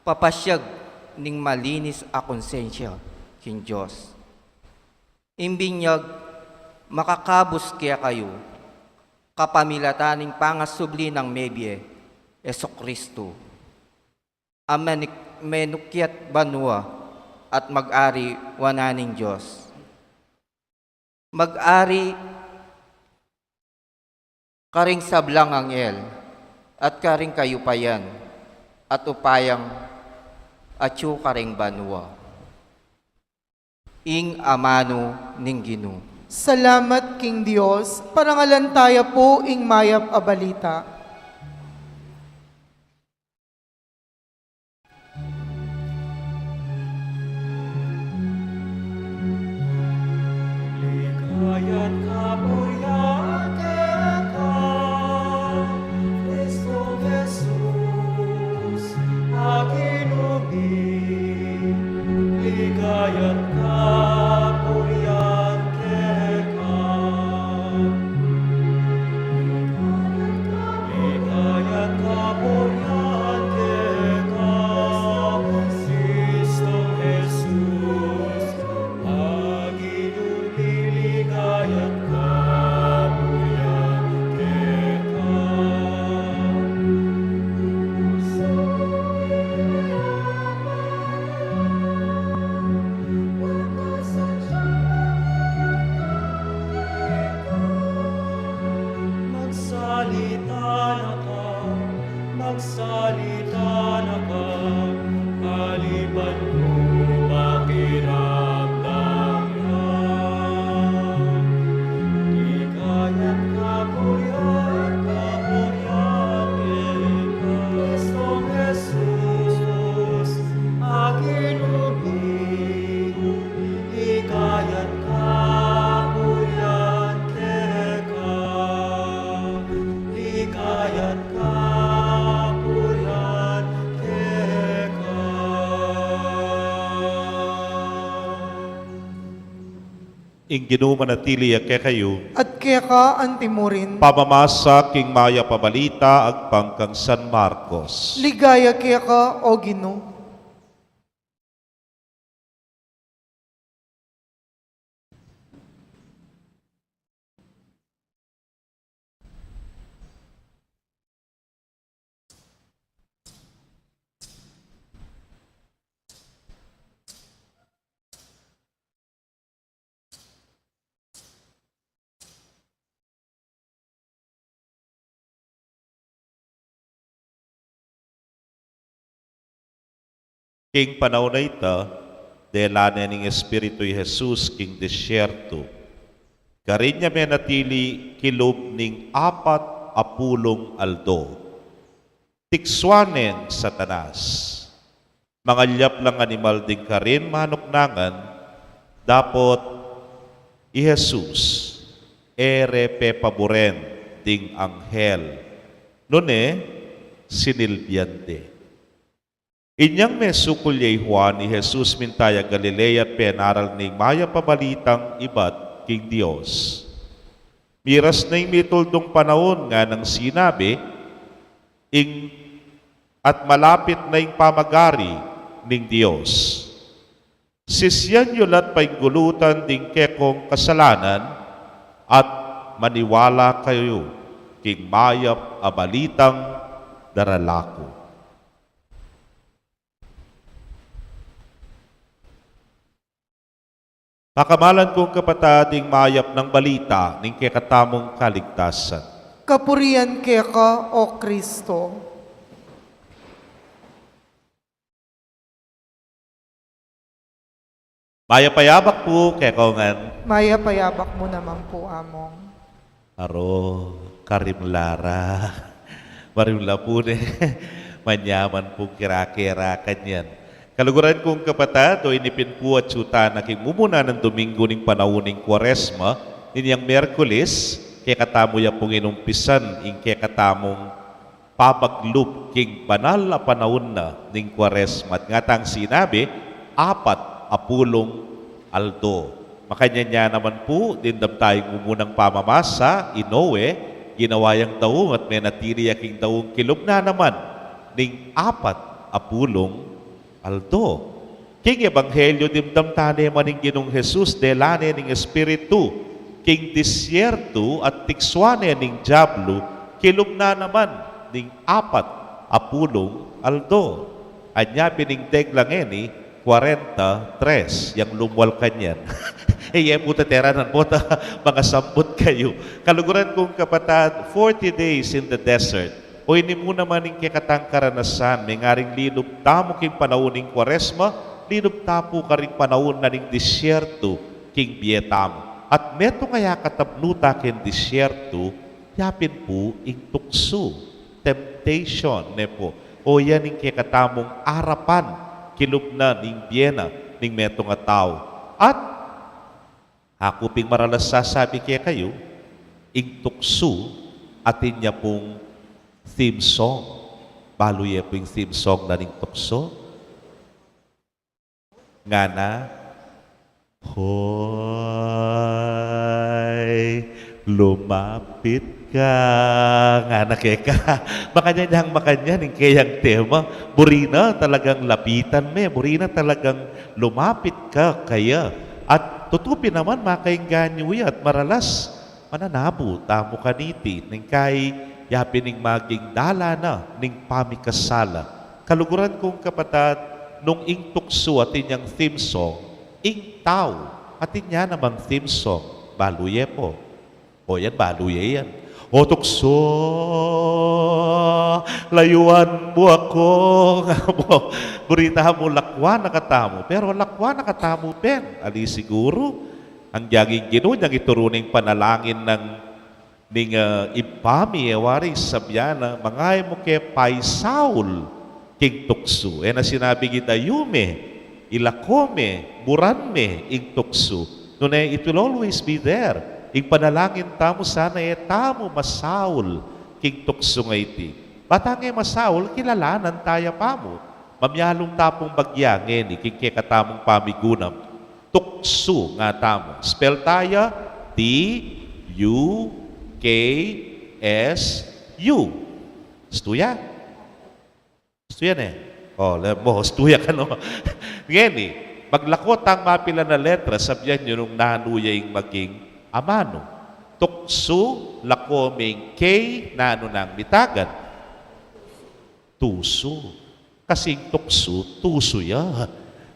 papasyag ning malinis a konsensya king Dios. Ing binyag makakabus kekayu kapamilatan ning pangasubli nang mebie, Jesucristo, a menik-, menukyat banua at mag-ari wanan ning Dios. Mag-ari karing sablang anghel at karing kayupayan at upayang atyu karing banua. Ing amanu ning Ginu. Salamat king Dios. Parangalan taya pu ing mayap a balita. Ligaya't kapurian keka, Kristong Jesus, a Ginu mi. Ligaya't kapurian keka. Ligaya't kapurian keka, Kristong Jesus, a Ginu mi. Ligaya't kapurian keka. Magsalita na ka, magsalita na ka, aliban ku pakiramdam na. Ligaya't kapurian, kapurian keka, Kristong Jesus, a Ginu mi. Ligaya't kapurian keka. Ligaya't kapurian keka. Ing Ginu manatili ya kekayu. At keka antimurin. Pamamasa king mayap a balita agpang kang San Marcos. Ligaya keka, O Ginu. King panaun a ita, dela ne ning Espiritu i Jesus king disyertu. Karin ya menatili kilub ning apat a pulung aldo. Tiksuan neng Satanas. Mangalyap lang animal ding karin manuknangan, dapot i Jesus, e re pepaburen ding anghel. Nune, sinilbian de. Inyang mesukul ya i Juan, i Jesus minta ya Galilea at penaral ne ing mayap a balitang ibat king Dios. Miras na ing mituldung panaun, nganang sinabi, ing, at malapit na ing pamagari ning Dios. Sisian yu la't painggulutan ding kekong kasalanan at maniwala kayu king mayap a balitang darala ku. Pakamalan kung kapatad, ing mayap nang balita ning kekatamung kaligtasan. Kapurian keka, O Kristo. Mayap a yabak pu kekongan. Mayap a yabak mu naman pu, Among. Aro, karimla ra. Marimla pu ne. Manyaman pung kira-kira kanyan. Kaluguran kung kapatad, o ini pin pu atyu tana king mumuna nang Dominggu ning panaun ning Kuaresma, ninyang Miyerkules, kekatamu ya pung inumpisan ing kekatamung pamaglub king banal a panaun na ning Kuaresma. At ngatang sinabi, apat a pulung aldo. Makanyan ya naman pu, dimdam taya ing mumunang pamamasa, i Noe, ginawa yang daung at menatili ya king daung kilub na naman ning apat a pulung aldo. King Ebanghelyo, dimdam tane man ing Ginung Jesus, dela ne ning Espiritu King disyertu at tiksuan ne ning diablu, kilub na naman ning apat a pulung aldo. Anya pin ing degla ngeni, kwarenta tres, yang lumwal kanyan. E, ye pu tateranan pu ta, mangasambut kayu. Kaluguran kung kapatad, forty days in the desert. O ini mu naman ing kekatang karanasan, mengaring linub tamu king panaun ning Kwaresma, linub ta pu karing panaun na ning disyertu king bie tamu. At metung a ya katabnu ta king disyertu, yapin pu ing tuksu, temptation, ne pu. O yan ing kekatamung arapan, kilub na ning bie na ning metung a tau. At aku ping maralas sasabi kekayu, ing tuksu, atin ya pung theme song. Balu ye pu ing theme song na ning tuksu? Ngana, "Hoy, lumapit ka." Ngana keka. Makanyan yang makanyan ing keyang tema. Buri na talagang lapitan me. Buri na talagang lumapit ka kaya. At tutu pin naman, makaengganyu ya at maralas mananabu tamu kaniti, neng kai yapin ing maging dalan na ning pamikasala. Kaluguran kung kapatad, nung ing tuksu atin yang theme song, ing tau atin ya namang theme song. Balu ye pu. O yan, balu ye yan. "O tuksu, layuan mu aku." Nga mu, buri tamu lakwan na katamu. Pero lakwan na katamu pin. Ali siguru, ang yaging Ginu, yang ituru ning panalangin nang ning, ah, Ibpa mi, e wari, sabyan na, mangaya mu ke paisaul king tuksu. E na sinabing idayu me, ilako me, buran me ing tuksu. Nune, it will always be there. Ing panalangin tamu sana e tamu masaul king tuksu a iti. Ba tang e masaul, kilalanan ta ya pamu. Mamialung ta pung bagya ngeni king kekatamung pamigunam. Tuksu nga tamu. Spell ta ya, T U K S U. Stu ya? Stu ya ne? O, le-, mo, stu ya kanu. Ngeni, maglako tang mapilan a letra, sabyan yu nung nanu ya ing maging amanu. Tuksu, lako ming K, nanu nang mitagan? Tusu. Kasi ing tuksu, tusu ya.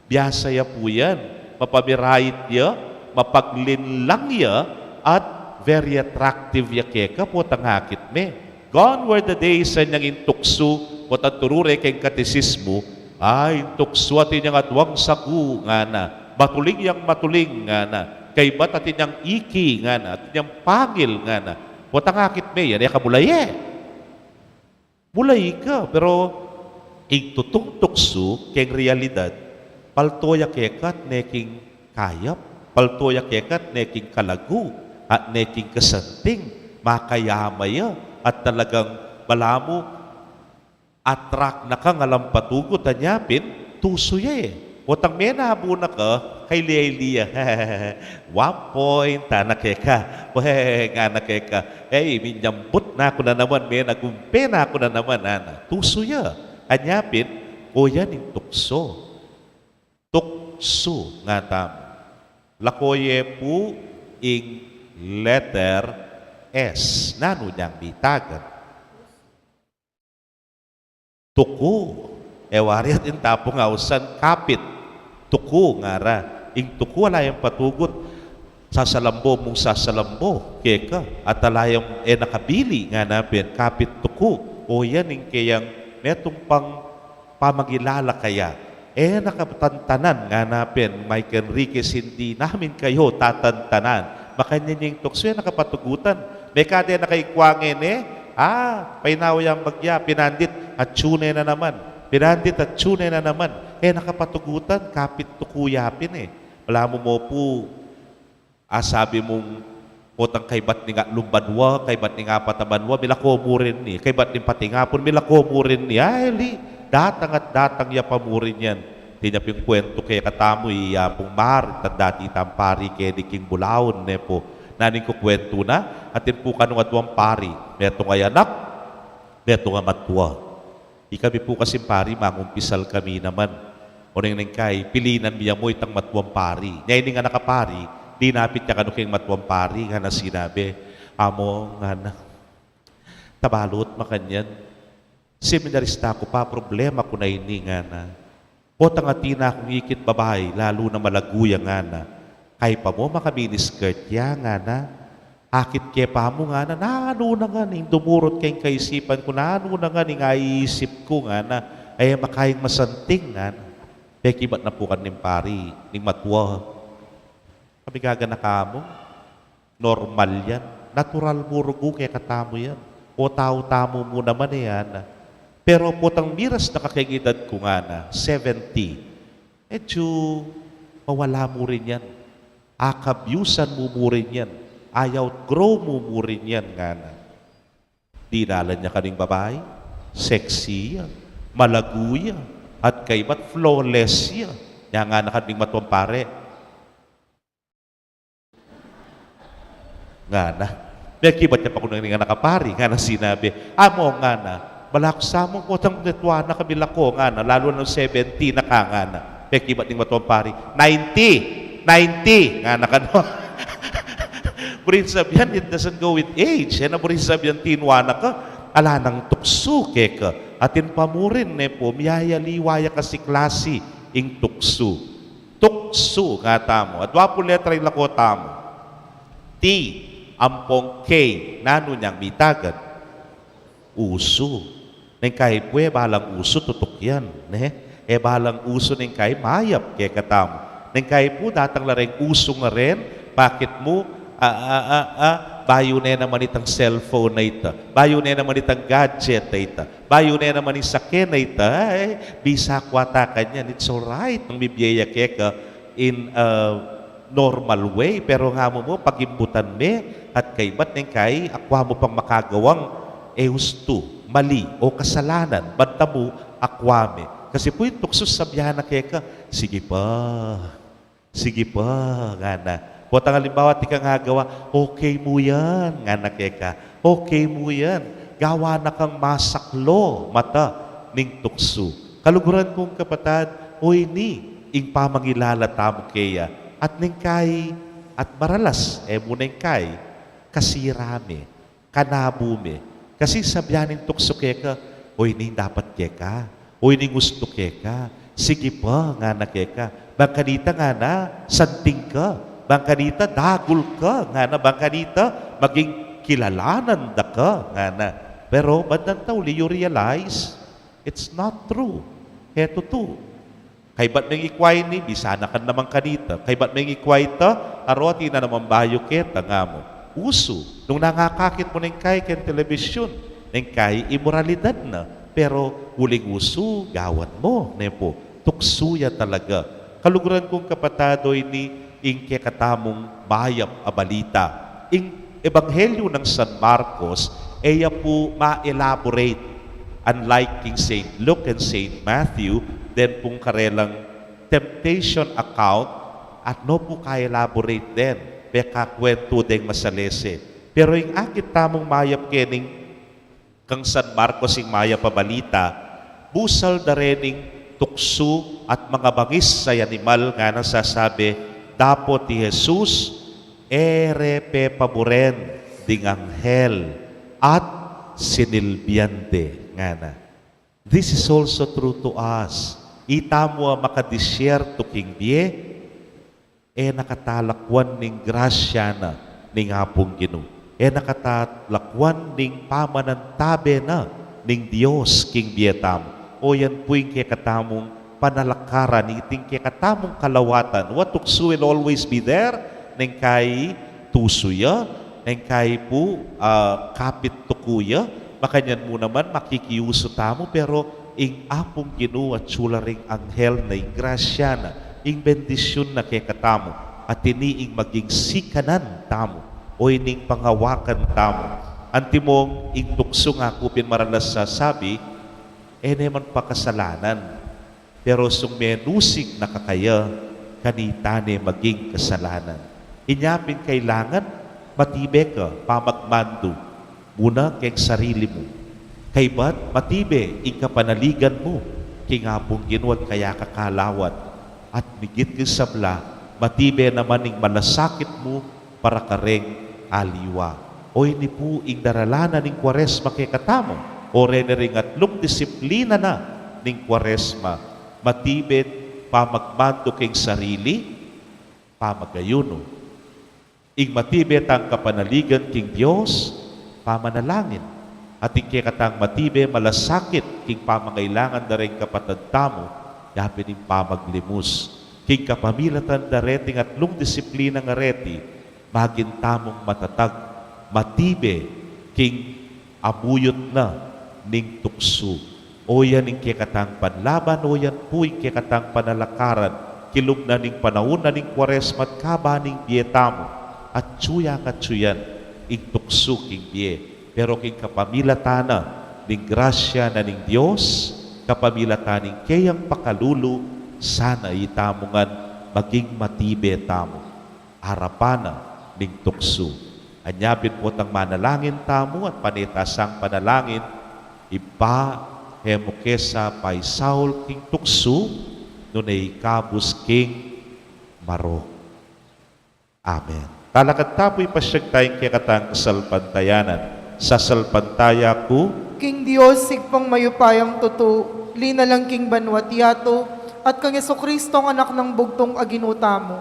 Biasa ya pu yan. Mapamirait ya, mapaglinlang ya, at very attractive ya keka, potang akit me. Gone were the days, inyang ing tuksu, potang turu re keng katesismu, ay, ing tuksu atin yang aduang sagu, ngana. Matuling yang matuling, ngana. Kaybat atin yang iki, ngana. Atin yang pangil, ngana. Potang akit me, yan e ka mulaye. Mulai ka, pero ing tutung tuksu keng realidad, palto ya keka at ne king kayap, palto ya keka at ne king kalagu, at ne king kasanting, makayama ya, at talagang balamu, attract na kang alang patugut, anya pin, tusu ya e. Potang menabu na ka, kaili-aili ya. One point, ana keka. Weh, ngana keka. Ey, minyambut na ku na naman, menagumpe na ku na naman, ana. Tusu ya. Anya pin, o yan ing tuksu. Tuksu nga tamu. Lako ye pu ing letter S. Nanu nang mitagan? Tuku. E wari atin ta pung ausan kapit. Tuku ngara. Ing tuku ala yang patugut. Sasalambo mung sasalambo. Keka. At ala yang e na kabili ngana pin. Kapit tuku. O yan ing keyang metung pang pamangilala kaya. E na katantanan ngana pin, Mike Enriquez, hindi namin kayo tatantanan. Makanyan ya ing tuksu, e na kapatugutan. Mekad e na kaikwang e ne, a, painawa yang bagya, pinandit, atsu ne na naman. Pinandit, atsu ne na naman. E na kapatugutan, kapit tuku ya pin e. Balamu mo pu, a, sabi mung, potang kaybat ning atlung banua, kaybat ning apat a banua, milako mu rin ini. Kaybat ning patingapun, milako mu rin ini. Ay, ali, datang at datang ya pa mu rin yan. Atin ya pin kwentu kekatamu, iya pung mar, tanda titang pari keni king Bulaun, ne pu. Nanu ing kukwentu na, atin pu kanung aduang pari, metung a anak, metung a matua. Ikami pu kasing pari, mangumpisal kami naman. Oneng neng kai, pilinan mi ya mu itang matuang pari. Nya ining anak a pari, Dinapit ya kanu king matuang pari, ngana sinabi, "Amo," ngana, "tabalut makanyan, seminarista ku pa, problema ku na ini," ngana. "Potang atin na kung ikit babai, lalu na malagu ya," ngana. "Kaypa mu maka-miniskirt ya," ngana. "Akit ke pa mu," ngana, "nanu na ngan ing dumurut king kaisipan ku, nanu na ngan ing aiisip ku," ngana. "E makaing masanting," ngana. Pekibat na pu kanu ning pari, ning matua, "Kami gaganaka mu, normal yan. Natural mu, rugu kekatamu yan. O tau tamu mu naman e," ngana. "Pero potang miras na ka king edad ku," ngana, "seventy, medyu mawala mu rin yan. Akabyusan mu mu rin yan. Ay-outgrow mu mu rin yan," ngana. Dinalan ya kanu ing babai, sexy ya, malagu ya, at kaybat flawless ya. Nya ngana kanu ning matuang pari, ngana. Mekibat ya pa kanu ning anak a pari, ngana sinabi, "Amo," ngana, "balaku sa mu, potang netua na kami lako," ngana, "lalu na nung seventy na ka," ngana. Pekibat ning matuang pari, "Ninety! Ninety!" ngana kanu. Buring sabian, it doesn't go with age. E na buring sabian tinua na ka, ala nang tuksu keka. Atin pa mu rin, ne pu, miyayaliwa ya kasi klasi ing tuksu. Tuksu, ngatamu. Adua pu letra ing lako tamu. T ampong K, nanu nyang mitagad? Usu. Neng kai pu e balang usu tutuk yan, ne? E balang usu neng kai mayap kekatamu. Neng kai pu datang la reng usu ngaren, bakit mu, a, a, a, a, bayu ne naman itang cellphone a ita, bayu ne naman itang gadget a ita, bayu ne naman ing sake na ita, e, bisa ku ata kanyan, it's alright, nung mibie ya keka in a normal way, pero ngamu mu, pagimbutan me, at kaybat neng kai, akwa mu pang makagawang e ustu, mali, o kasalanan, banta mu, akwa me. Kasi pu ing tuksu sabian na keka, "Sige pa, sige pa," ngana. Potang alimbawa, atin kang agawa, "Okay mu yan," ngana keka, "Okay mu yan." Gawa na kang masaklo mata ning tuksu. Kaluguran kung kapatad, o ini ing pamangilala tamu keya. At neng kai, at maralas, e mu neng kai, kasira me, kanabu me. Kasi sabian ning tuksu keka, "O ini ing dapat keka, o ini ing ustu keka, sige pa," ngana keka. "Bang kanita," ngana, "santing ka. Bang kanita, dagul ka," ngana. "Bang kanita, maging kilalanan da ka," ngana. Pero bandang tauli, you realize, it's not true. E tutu. Kaybat meng ikwa ini, bisa na ka naman kanita. Kaybat meng ikwa ita, aro atin na naman bayu keta, ngamu. Usu. Nung nangakakit mu neng kai keng telebisyun, neng kai imoralidad na. Pero uling usu, gawan mu, ne pu. Tuksu ya talaga. Kaluguran kung kapatad, o ini ing kekatamung mayap a balita. Ing Ebanghelyo nang San Marcos, e ya pu ma-elaborate. Unlike king Saint Luke and Saint Matthew, den pung karelang temptation account, at no pu ka-elaborate den, pekakwentu deng masalese. Pero ing akit tamung mayap kening kang San Marcos ing mayap a balita, busal da rening tuksu at mangabangis a animal, ngana, sasabi, dapot i Jesus, e re pepaburen ding anghel at sinilbian de, ngana. This is also true to us. Itamu a makadisyerto king bie, e na kata lakwan ning grasya na ning Apung Ginu. E na kata lakwan ning pamanantabe na ning Dios king bie tamu. O yan pu ing kekatamung panalakaran, iting kekatamung kalawatan. Wa, tuksu will always be there, neng kai tusu ya, neng kai pu, ah, kapit tuku ya, makanyan mu naman makikiusu tamu, pero ing Apung Ginu atyu la ring anghel na, ing grasya na, ing bendisyun na kekatamu, at ini ing maging sikanan tamu, o ining pangawakan tamu. Antimong ing tuksu nga ku pin maralas sasabi, e ne man pakasalanan. Pero sung menusig na ka kaya, kanita ne maging kasalanan. Inya pin kailangan matibe ka pamagmandu muna keng sarili mu. Kaybat matibe ing kapanaligan mu king Apung Ginu at kaya ka kalawat. At migit king sabla, Matibe naman ing malasakit mu para kareng aliwa. O ini pu ing daralan na ning Kuaresma kekatamu, o reni ring atlung disiplina na ning Kuaresma, matibe pamagmandu king sarili, pamagayunu. Ing matibe tang kapanaligan king Dios, pamanalangin. At ing kekatang matibe malasakit king pamangailangan da ring kapatad tamu, yapin ing pamaglimus. King kapamilatan da reting atlung disiplina ngareti, maging tamung matatag, matibe, king amuyut na ning tuksu. O yan ing kekatang panlaban, o yan pu ing kekatang panalakaran, kilub na ning panaun na ning Kuaresma at kaba ning bie tamu, atyu yang atyu yan ing tuksu king bie. Pero king kapamilatan na ning grasya na ning Dios, kapamilatan ning keyang pakalulu, sana itamu ngan maging matibe tamu arapan na ning tuksu. Anya pin potang manalangin tamu at pane ta sang panalangin, Ibpa, e mu ke sa paisaul king tuksu, nune ikabus king marok. Amen. Talakad ta pu, ipasyag taya ing kekatang kasalpantayanan. Sasalpantaya ku king Dios, Ibpang mayupayang tutu, linalang king banua't yatu, at kang Jesucristo, Anak nang bugtung a Ginu tamu.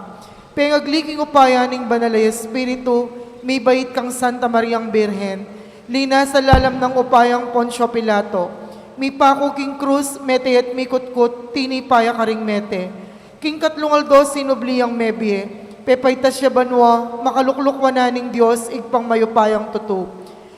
Pengagli king upaya ning Banal a Espiritu, mibait kang Santa Mariang Birhen, linasa lalam nang upayang Poncio Pilato, mipaku king krus, mete at mikutkut, tinipa ya karing mete. King katlung aldo sinubli yang mebie, pepaitas ya banua, makalukluk wanan ning Dios, Ibpang mayupayang tutu.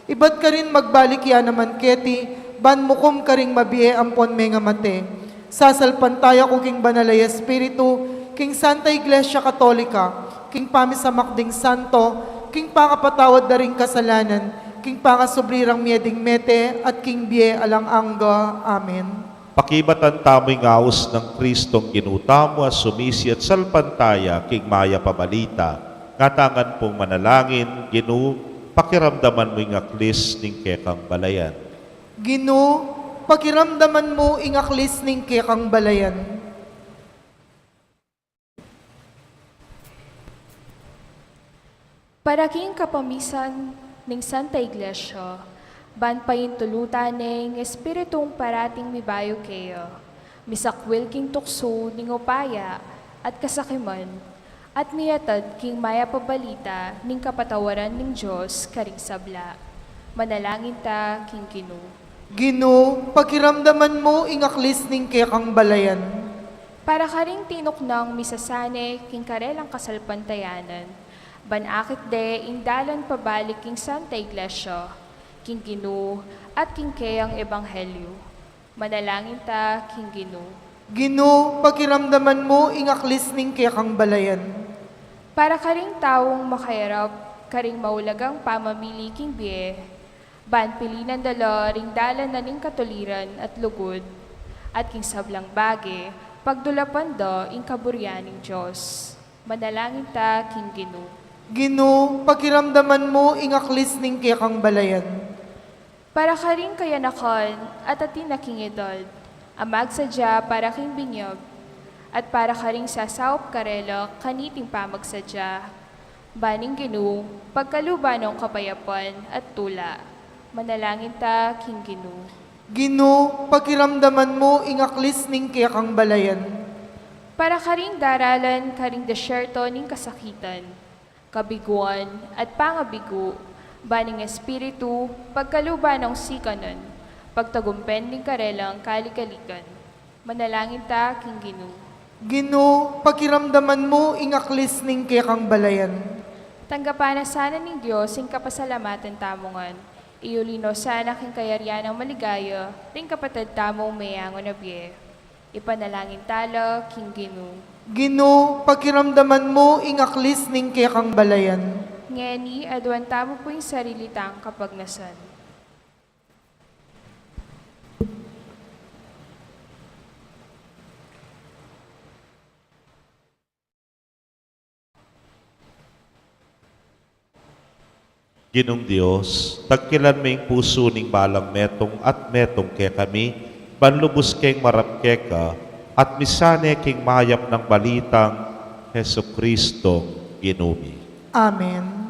Ibat karin magbalik ya naman keti, ban mukum karing mabie ampon mengamate. Sasalpantaya ku king Banal a Espiritu, king Santa Iglesia Katolika, king pamisamak ding santo, king pangapatawad da ring kasalanan, king pangasubli rang mie ding mete, at king bie alang angga. Amen. Pakibatan tamu ing aus nang Kristong Ginu tamu a sumisi at salpantaya king mayap a balita. Ngatanan pung manalangin, Ginu, pakiramdaman mu ing aklis ning kekang balayan. Ginu, pakiramdaman mu ing aklis ning kekang balayan. Para king kapamisan ning Santa Iglesia, ban paintulutan ne ing Espiritung parating mibayu keya, misakwil king tuksu ning upaya at kasakiman, at miatad king mayap a balita ning kapatawaran ning Dios karing sabla. Manalangin ta king Ginu. Ginu, pakiramdaman mu ing aklis ning kekang balayan. Para karing tinuknang misasane king karelang kasalpantayanan, ban akit de ing dalan pabalik king Santa Iglesia, king Ginu, at king keyang ebanghelyu. Manalangin ta king Ginu. Ginu, pakiramdaman mu ing aklis ning kekang balayan. Para karing taung makayarap karing maulagang pamamili king bie, ban pilinan da la ring dalan na ning katuliran at lugud, at king sablang bage, pagdulapan da ing kaburian ning Dios. Manalangin ta king Ginu. Ginu, pakiramdaman mu ing aklis ning kekang balayan. Para karing kayanakan at atin na king edad, a magsadya para king binyag, at para karing sasaup karela kaniting pamagsadya, ban ing Ginu pagkaluban nong kapayapan at tula. Manalangin ta king Ginu. Ginu, pakiramdaman mu ing aklis ning kekang balayan. Para karing daralan karing desyerto ning kasakitan, kabiguan, at pangabigu, ban ing Espiritu pagkaluban nong sikanan, pagtagumpen ding karelang kalikalikan. Manalangin ta king Ginu. Ginu, pakiramdaman mu ing aklis ning kekang balayan. Tanggapan na sana ning Dios ing kapasalamatan tamu ngan. Iuli no sana king kayarian nang maligaya ring kapatad tamung meyangu na bie. Ipanalangin ta la king Ginu. Ginu, pakiramdaman mu ing aklis ning kekang balayan. Ngeni, aduan tamu pu ing sarili tang kapagnasan. Ginung Dios, tangkilan me ing pusu ning balang metung at metung kekami, ban lubus keng marap keka, at misane king mayap nang balitang Jesucristo Ginu mi. Amen.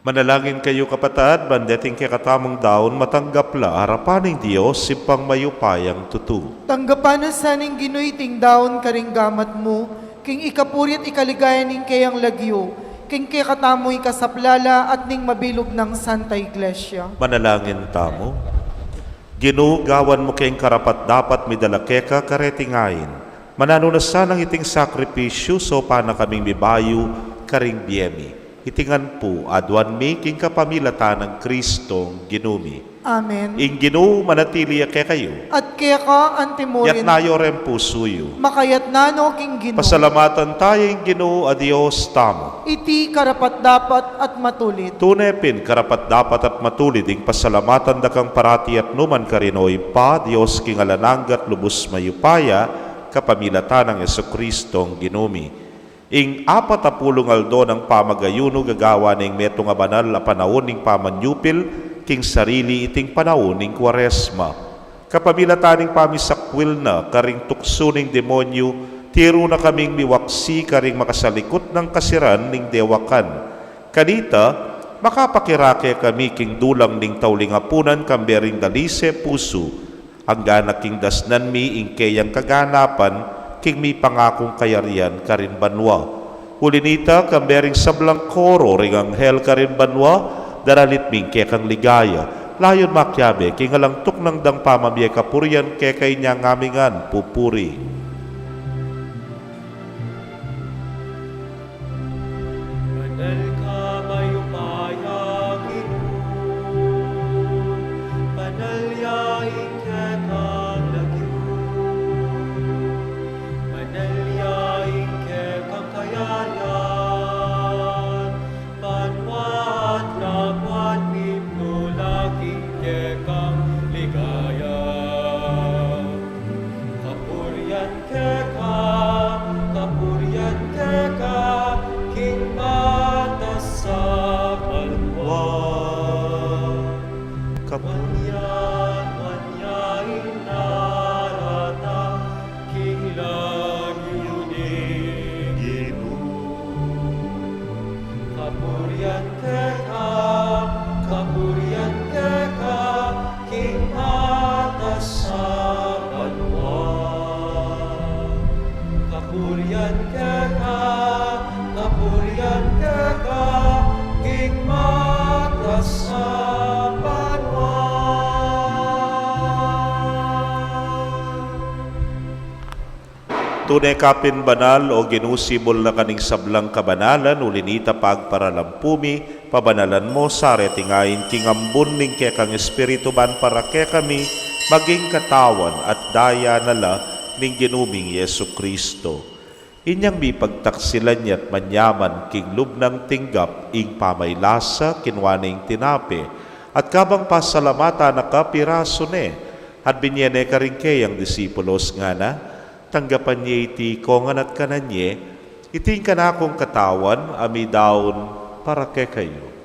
Manalangin kayu, kapatad, ban deting kekatamung daun matanggap la arapan ning Dios, Ibpang mayupayang tutu. Tanggapan na sa ning Ginu iting daun karing gamat mu, king ikapuri at ikaligaya ning keyang lagyu, king kekatamung ikasaplala at ning mabilug nang Santa Iglesia. Manalangin tamu. Ginu, gawan mu keng karapat-dapat midala keka kareting ain. Mananu na sanang iting sakripisyu, saupan na kaming mibayu karing bie mi. Iti ngan pu aduan mi king kapamilatan nang Kristong Ginu mi. Amen. Ing Ginu manatili ya kekayu. At keka antimurin. Yatna yu reng pusu yu. Makayatna no king Ginu. Pasalamatan taya ing Ginu a Dios tamu. Iti karapat-dapat at matulid. Tune pin karapat-dapat at matulid ing pasalamatan da kang parati at numan karin, O Ibpa, Dios king alang angga at lubus mayupaya, kapamilatan nang Jesukristong Ginu mi. Ing apat a pulung aldo nang pamagayunu gagawan ne ing metung a banal a panaun ning pamanyupil king sarili iting panaun ning Kuaresma. Kapamilatan ning pamisakwil na karing tuksu ning demonyu, tiru na kaming miwaksi karing makasalikut nang kasiran ning dewakan. Kanita, makapakirake kami king dulang ning tauling apunan kambe ring dalise pusu, anggana king dasnan mi ing keyang kaganapan king mipangakung kayarian karin banua. Uli nita, kambe ring sablang koro ring anghel karin banua, daralit mi ing kekang ligaya, layun makiabe king alang tuknang dang pamamie kapurian keka inya ngamingan pupuri. Banal ka mayupayang Ginu, banal ya ing kekang lagyu, banal ya ing kekang kayarian, Tune ka pin banal, O Ginu, sibul na ka ning sablang kabanalan, uli nita pagparalampu mi, pabanalan mu sa reting ain king ambun ning kekang Espiritu ban para kekami maging katawan at daya na la ning Ginu ming Jesucristo. Inyang mipagtaksilan ya't manyaman king lub nang tinggap ing pamaylasa, kinua ne ing tinape, at kabang pasalamatan na ka, pirasu ne, at binye ne karing keyang disipulos, ngana, tanggapan ye iti ikongan at kanan ye, iti ing kanakung katawan a midaun para kekayu.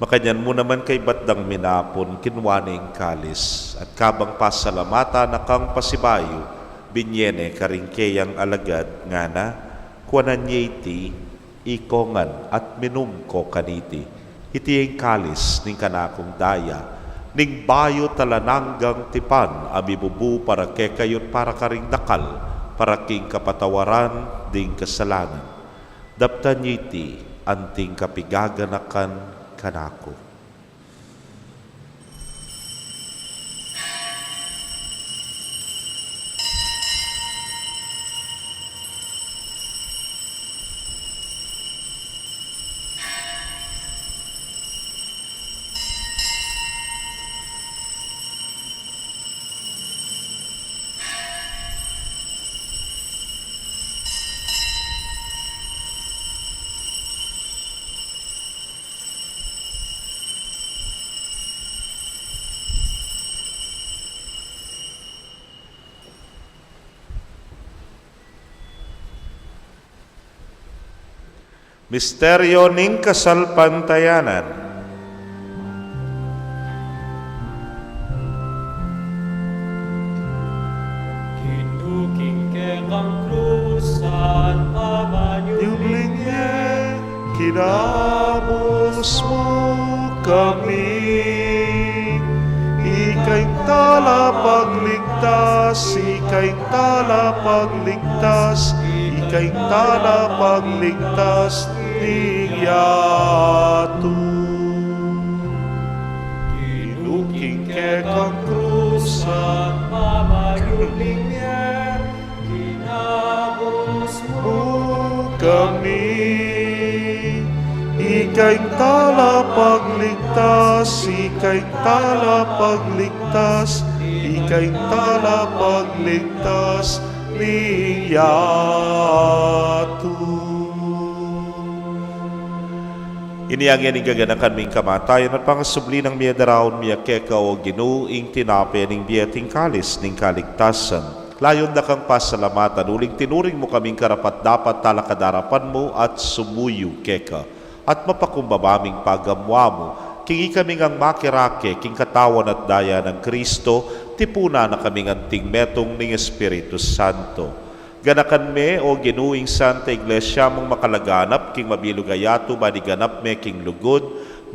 Makanyan mu naman kaybat dang minapun, kinua ne ing kalis, at kabang pasalamatan na kang pasibayu, binye ne karing keyang alagad, ngana, kuanan ye iti ikongan at minum ko kaniti. Iti ing kalis ning kanakung daya, ning bayu at alang anggang tipan a mibubu para kekayu't para karing dakal, para king kapatawaran ding kasalanan. Daptan ye iti anting kapigaganakan kanaku. Misteryo ning kasalpantayanan. Kinuking kekang krus at pamanyubling ye, kinabus mu kami. Ika ing talapagligtas, ika ing talapagligtas, ika ing talapagligtas ning yatu. Kinuking kekang krus at pamanyubling ye, kinabus mu kami. Ika ing talapagligtas, ika ing talapagligtas, ika ing talapagligtas ning yatu. Ini ing gaganakan ming kamatayan at pangasubli nang mie daraun mi keka, O Ginu, ing tinape ning bie at ing kalis ning kaligtasan. Layun da kang pasalamatan uling tinuring mu kaming karapat-dapat talakad arapan mu at sumuyu keka. At mapakumbaba ming pagamuan mu, king ikami ngang makirake king katawan at daya nang Kristo, tipunan na kaming anting metung ning Espiritu Santo. Ganakan me, O Ginu, ing Santa Iglesia mung makalaganap king mabilug a yatu, ban iganap me king lugud,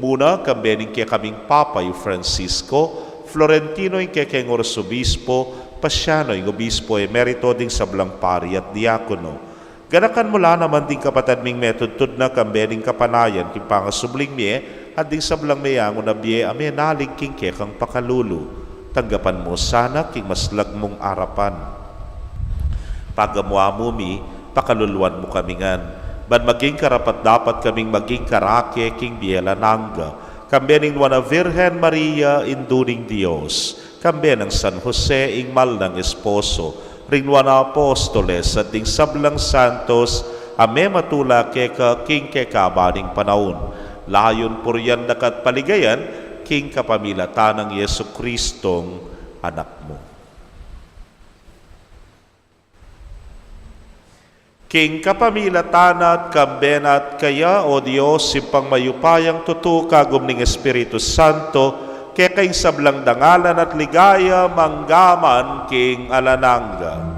muna kambe ning kekaming Papa i Francisco, Florentino ing kekeng Arsobispo, Pasiano ing Obispo Emerito, ding sablang pari at diakono. Ganakan mu la naman ding kapatad ming metudtud na kambe ning kapanayan king pangasubling mie, at ding sablang meyangu na bie a menalig king kekang pakalulu. Tanggapan mu sana king maslag mung arapan. Pagamuan mu mi, pakaluluan mu kami ngan, ban maging karapat-dapat kaming maging karake king bie alang angga, kambe ning Nuan a Virgen Maria, Indu ning Dios, kambe nang San Jose, ing mal nang esposo, ring Nuan a Apostoles, at ding sablang santos a mematula keka king kekaban ning panaun. Layun purian da ka at paligayan king kapamilatan nang Jesucristong Anak mu. King kapamilatan na at kambe na at kaya, O Dios, Ibpang mayupayang tutu, kagum ning Espiritu Santo, keka ing sablang dangalan at ligaya mangga man king alang angga.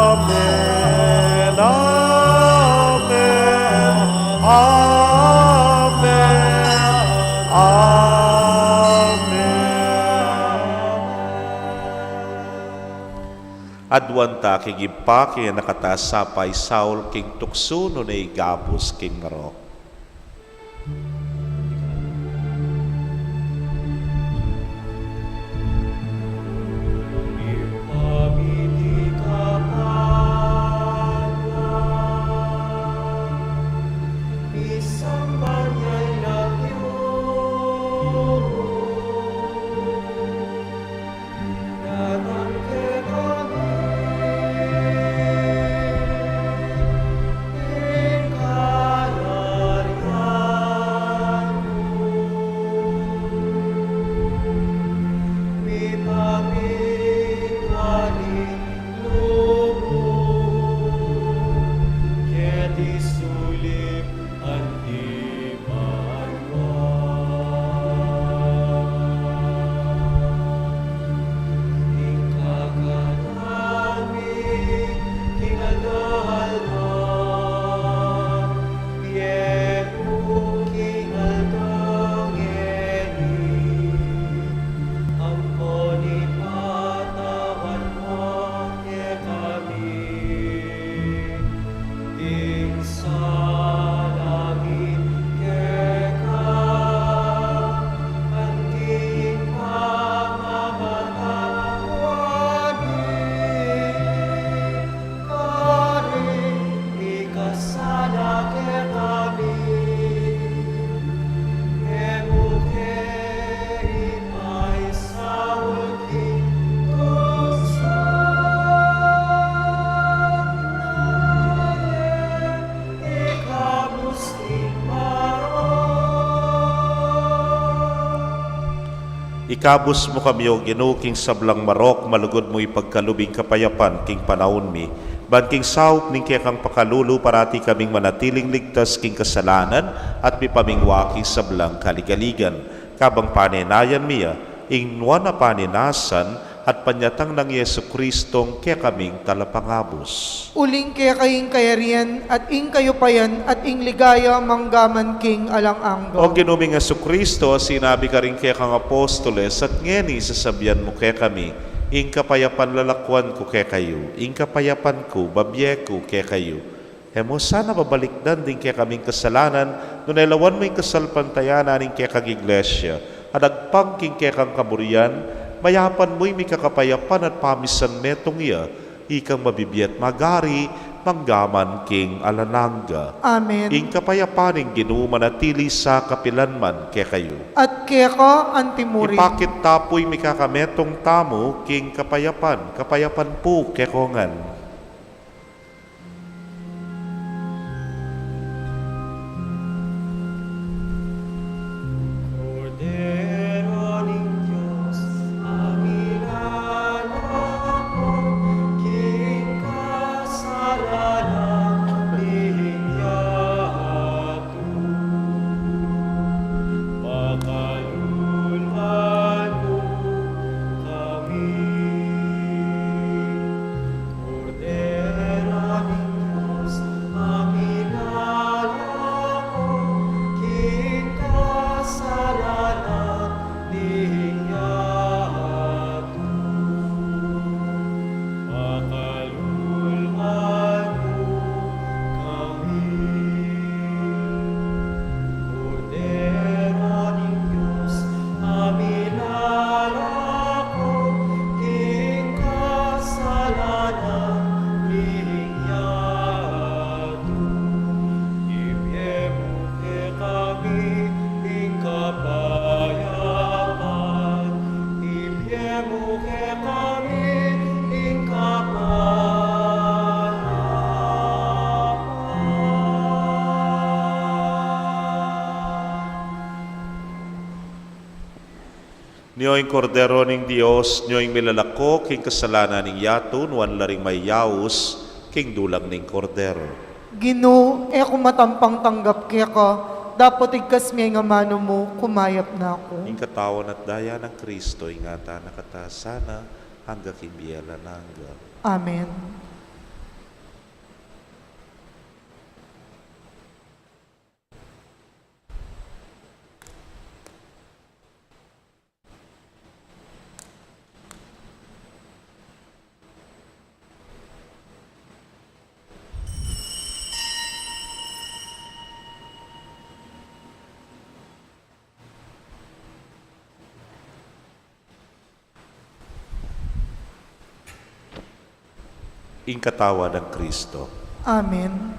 Amen, amen, amen, amen. Aduan ta king Ibpa, king Anak, at king Espiritu Santo, king tuksu nune igabus king marok. Ikabus mu kami, O Ginu, king sablang marok, malugud mu ipagkalub ing kapayapan king panaun mi, ban king saup ning kekang pakalulu parati kaming manatiling ligtas king kasalanan at mipamingwa king sablang kaligaligan. Kabang panenayan mi ya, ing nuan a panenasan at panyatang nang Jesucristong kekaming Talapangabus. Uling keka ing kayarian, at ing kayupayan, at ing ligaya, mangga man king alang angga. O Ginu ming Jesucristo, a sinabi karing kekang apostoles, at ngeni sasabian mu kekami, ing kapayapan lalakuan ku kekayu, ing kapayapan ku bibie ku kekayu. E mu sana babalikdan ding kekaming kasalanan, nune lawan mu ing kasalpantayanan ning kekang Iglesia, a dagpang king kekang kaburian, mayapan mu ing mikakapayapan at pamisan metung ya, ikang mabibie at magari, mangga man king alang angga. Amen. Ing kapayapan ning Ginu manatili sa kapilan man kekayu. At keka antimurin. Ipakit ta pu ing mikakametung tamu king kapayapan, kapayapan pu kekongan. Kordero ning Dios, a milalako king kasalanan ning yatu, pakaluluan mu kami. Nyo ing Kordero ning Dios, nyo ing milalako king kasalanan ning yatu, nuan la ring mayaus king dulang ning Kordero. Ginu, e ku matampang tanggap keka, dapot igkas me ing amanu mu, kumayap na ku. Ing katawan at daya nang Kristo, ingatan na kata sana, angga king bie alang angga. Amen. Ing katawan nang Kristo. Amen.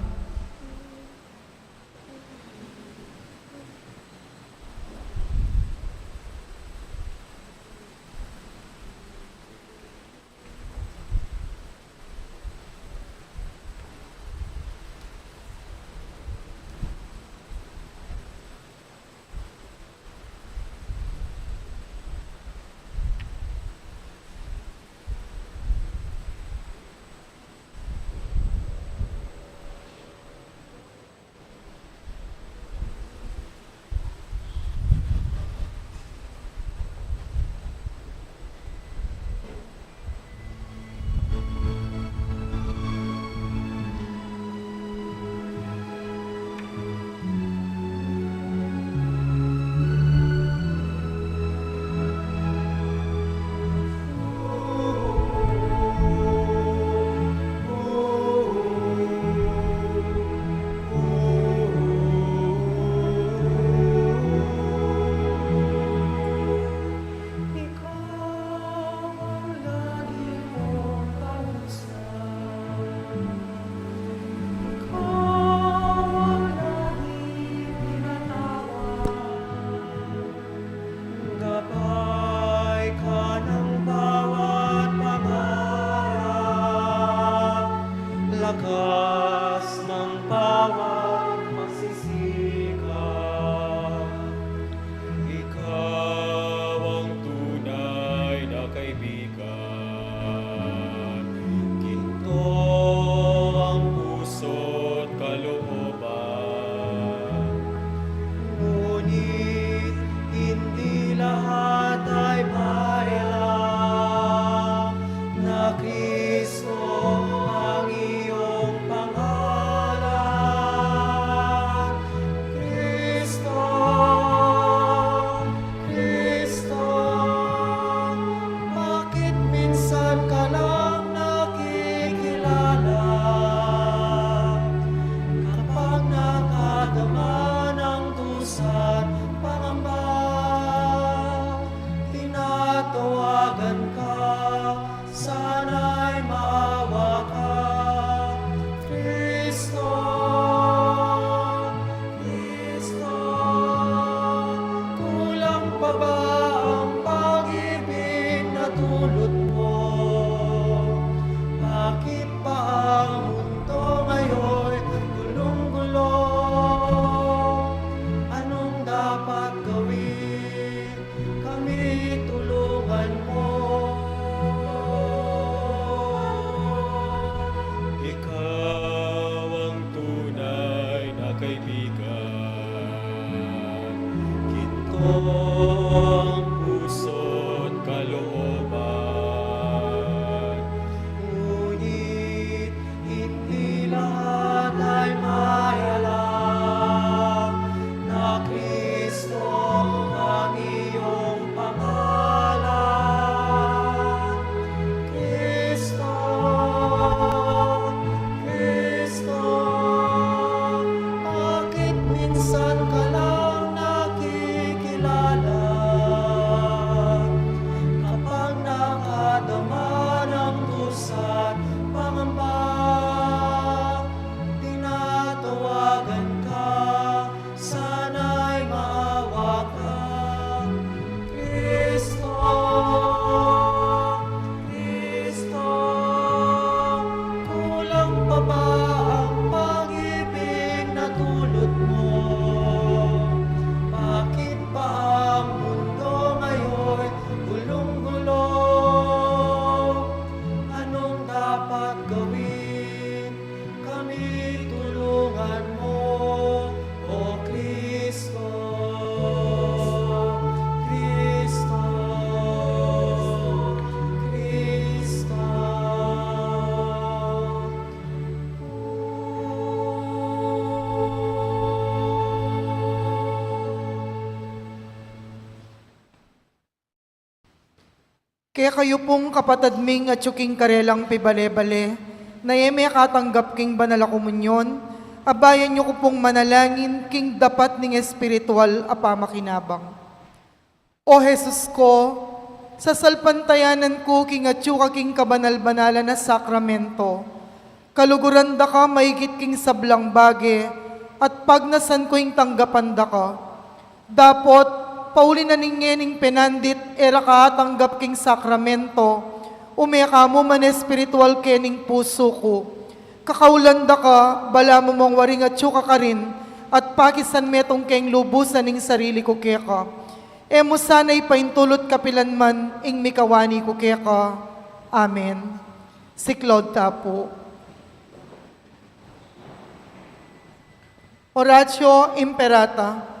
Ikaw ang lagi kong kalusan. Ikaw ang lagi pinatawag. Gabay ka ng bawat pangarap, lakas ng bawat magsisikap. Ikaw ang tunay na kaibigan, ginto ang puso't kalooban. Ngunit hindi lahat ay maalam na Kristo ang iyong pangalan. Kristo, Kristo, bakit minsan ka lang nakikilala? Kapag nakadama ng dusa't pangamba, tinatawagan ka, sana'y maawa ka. Kristo, Kristo, kulang pa ba ang pag-ibig na dulot mo? Bakit pa ang mundo ngayon'y gulong-gulo? Anong dapat gawin? Kami tulungan mo. Ikaw ang tunay na kaibigan, ginto ang puso't kalooban. Ngunit hindi lahat ay maalam na Kristo ang iyong pangalan. Kristo, Kristo, bakit minsan ka lang nakikilala? Kekayu pung kapatad ming atyu king karelang pibale-bale, na e mekatanggap king banal a komunyon, abayan yu ku pung manalangin king dapat ning espiritual a pamakinabang. O Jesus ko, sasalpantayanan ku king atyu ka king kabanal-banalan a sakramento. Kaluguran da ka maigit king sablang bage, at pagnasan ku ing tanggapan da ka. Dapot, pauli na ning ngening penandit e ra ka atanggap king sakramento, ume ka mu man espiritual kening pusu ku. Kakaulan da ka, balamu mong waring atyu ka karin, at pakisan metung keng lubusan ing sarili ku keka. E mu sana ipaintulut kapilan man ing mikawani ku keka. Amen. Siklaud ta pu. Oratio Imperata.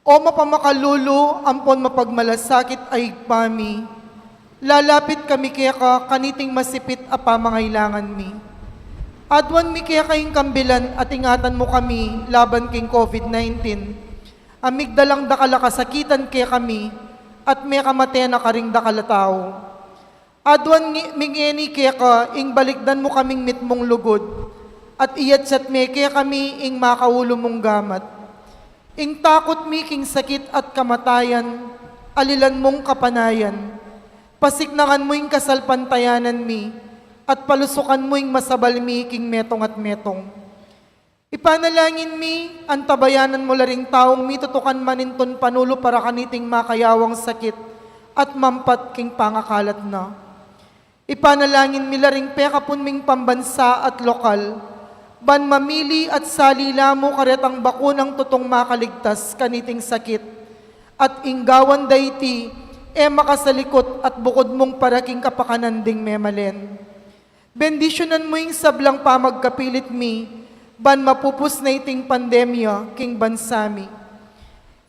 O mapamakalulu ampon mapagmalasakit a Ibpa mi, lalapit kami keka kaniting masipit a pamangailangan mi. Aduan mi keka ing kambilan at ingatan mu kami laban king COVID nineteen, a migdalang dakal a kasakitan kekami, at mekamate na karing dakal a tau. Aduan ngi-, mi ngeni keka ing balikdan mu kaming mitmung lugud, at iyatyat me kekami ing makaulu mung gamat. Ing takut mi king sakit at kamatayan, alilan mung kapanayan. Pasiknangan mu ing kasalpantayanan mi, at palusukan mu ing masabal mi king metung at metung. Ipanalangin mi, antabayanan mu la ring taung mitutukan manintun panulu para kaniting makayawang sakit at mampat king pangakalat na. Ipanalangin mi la ring pekapun ming pambansa at lokal, ban mamili at sali la mu karetang bakunang tutung makaligtas kaniting sakit, at ing gawan da iti, e makasalikut at bukud mung para king kapakanan ding memalen. Bendisyunan mu ing sablang pamagkapilit mi, ban mapupus na iting pandemya king bansa mi.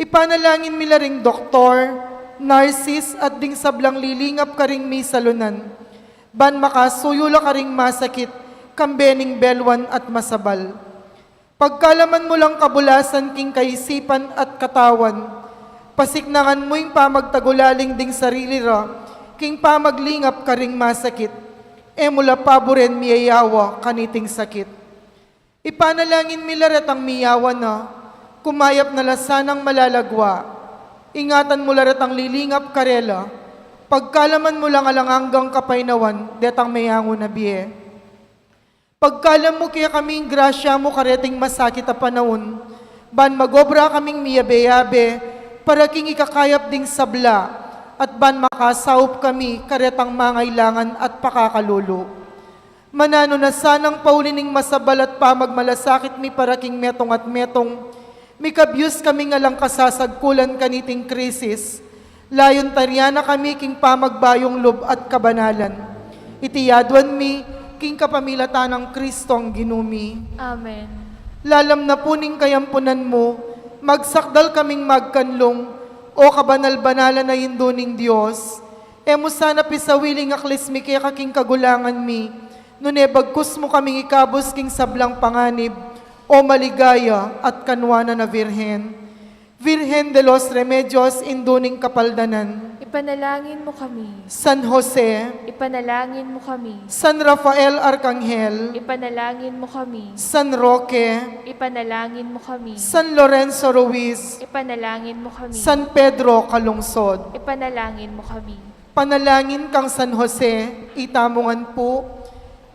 Ipanalangin mi la ring doktor, narsis, at ding sablang lilingap karing misalunan, ban makasuyu la karing masakit, kambe ning belwan at masabal. Pagkalaman mu lang kabulasan king kaisipan at katawan, pasiknangan mu ing pamagtagulaling ding sarili ra, king pamaglingap karing masakit, e mu la paburen miyayawa kaniting sakit. Ipanalangin mi la retang miyawa na, kumayap na la sanang malalagwa, ingatan mu la retang lilingap karela, pagkalaman mu lang alang anggang kapaynawan, detang meyangu na bie. Pagkalam mu kekami ing grasya mu kareting masakit a panaun, ban magobra kaming miyabe-yabe, para king ikakayap ding sabla, at ban makasaup kami karetang mangailangan at pakakalulu. Mananu na sanang pauli ning masabal at pamagmalasakit mi para king metung at metung, mikabyus kaming alang kasasagkulan kaniting krisis, layun tarian na kami king pamagbayung lub at kabanalan. Iti yaduan mi, king kapamilatan nang Kristong Ginu mi. Amen. Lalam na pu ning kayampunan mu, magsakdal kaming magkanlung, o kabanal-banalan a Indu ning Dios. E mu sana pisawiling aklis mi keka king kagulangan mi, nune bagkus mu kaming ikabus king sablang panganib, o maligaya at kanuanan a Virgen. Virgen de los Remedios, Indu ning Kapaldanan. Ipanalangin mu kami. San Jose. Ipanalangin mu kami. San Rafael Arkanghel. Ipanalangin mu kami. San Roque. Ipanalangin mu kami. San Lorenzo Ruiz. Ipanalangin mu kami. San Pedro Calungsod. Ipanalangin mu kami. Panalangin kang San Jose, itamu ngan pu,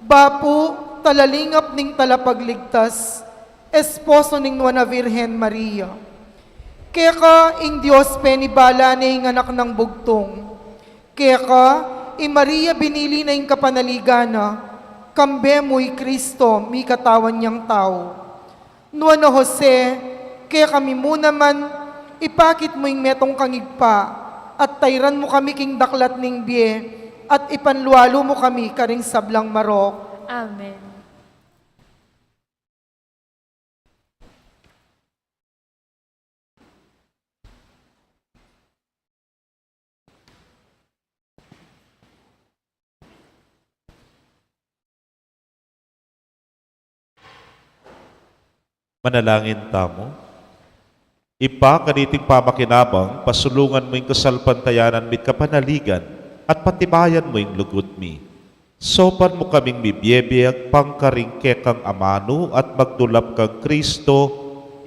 bapu, talalingap ning talapagligtas, esposo ning Nuan a Virgen Maria. Keka ing Dios penibala ne ing anak nang bugtung. Keka i Maria binili na ing kapanaligan na, kambe mu i Kristo mikatawan yang tau. Nuan a Jose, kekami mu naman, ipakit mu ing metung kang ibpa, at tairan mu kami king daklat ning bie, at ipanlualu mu kami karing sablang marok. Amen. Manalangin tamu. Ibpa, kaniting pamakinabang, pasulungan mu ing kasalpantayanan mi't kapanaligan, at patibayan mu ing lugud mi. Saupan mu kaming mibie-bie agpang karing kekang amanu at magdulap kang Kristo,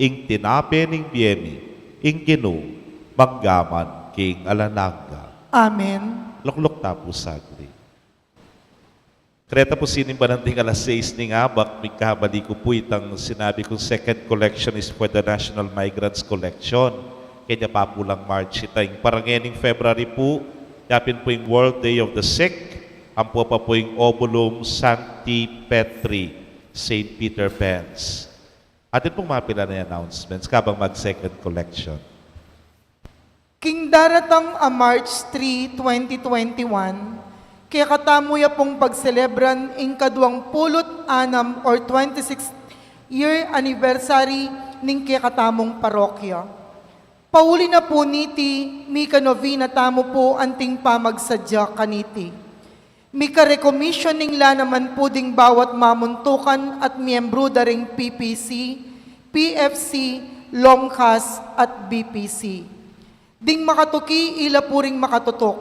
ing tinape ning bie mi, ing Ginu, mangga man king alang angga. Amen. Lukluk ta pu saglit. Kareta pu sinimbanan ding alas sais ning abak, migkamali ku pu itang sinabi kung second collection is for the National Migrants Collection. Kaya pa pu lang March ita, ing para ngening February pu, ya pin pu ing World Day of the Sick, ampo pa pu ing Obulum Sancti Petri, Saint Peter Pence. Atin pung mapilan a announcements kabang mag-second collection. King daratang a March three, twenty twenty-one, kekatamu ya pung pagselebran ing kaduang pulu't anam or twenty-sixth year anniversary ning kekatamung parokya. Pauli na pu niti, mika-novena tamu pu anting pamagsadya kaniti. Mika-recommissioning la naman pu ding bawat mamuntukan at miyembru da ring P P C, P F C, LOMCAS, at B P C. Ding makatuki, ila pu ring makatutuk.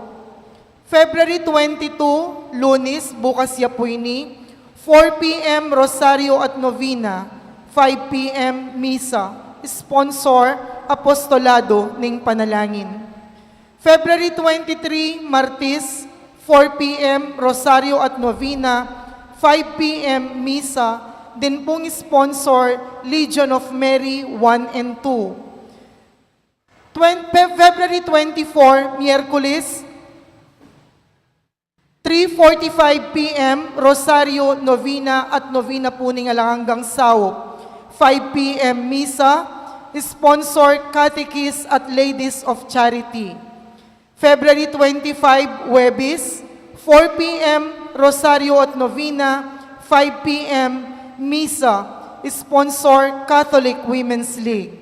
February twenty-two, Lunes, bukas ya pu ini, four P M Rosario at Novena, five P M Misa. Sponsor, Apostolado ning Panalangin. February twenty-three, Martes, four P M Rosario at Novena, five P M Misa, din pung sponsor, Legion of Mary one and two. Twen-, Fe-, February twenty-four, Miyerkules, three forty-five P M, Rosario, Novena at Novena pu ning Alang Anggang Saup. Five P M Misa, sponsor, Catechists at Ladies of Charity. February twenty-five, Huwebes, four P M, Rosario at Novena, five P M Misa, sponsor, Catholic Women's League.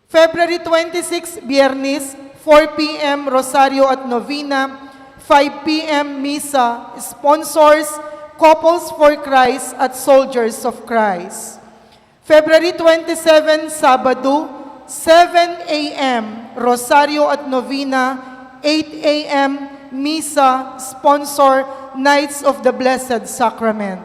February twenty-six, Biyernes, four P M Rosario at Novena, five P M Misa, sponsors, Couples for Christ at Soldiers of Christ. February twenty-seven, Sabado, seven A M Rosario at Novena, eight A M Misa, sponsor, Knights of the Blessed Sacrament.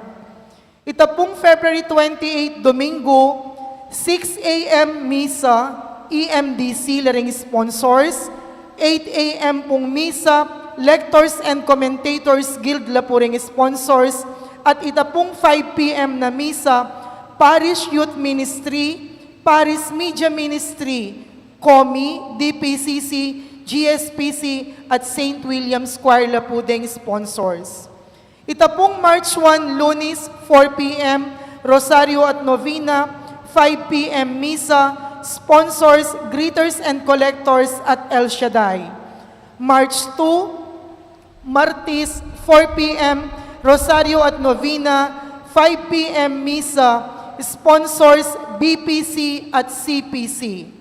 Ita pung February twenty-eight, Domingo, six A M Misa, E M D C la ring sponsors, eight A M pung Misa, Lectors and Commentators Guild la pu ring sponsors, at ita pung five P M na Misa, Parish Youth Ministry, Parish Media Ministry, COMI, D P C C, G S P C, at Saint William's Choir la pu ding sponsors. Ita pung March one, Lunes, four P M, Rosario at Novena, five P M Misa, sponsors, Greeters and Collectors at El Shaddai. March two, Martes, four P M, Rosario at Novena, five P M Misa, sponsors, B P C at C P C.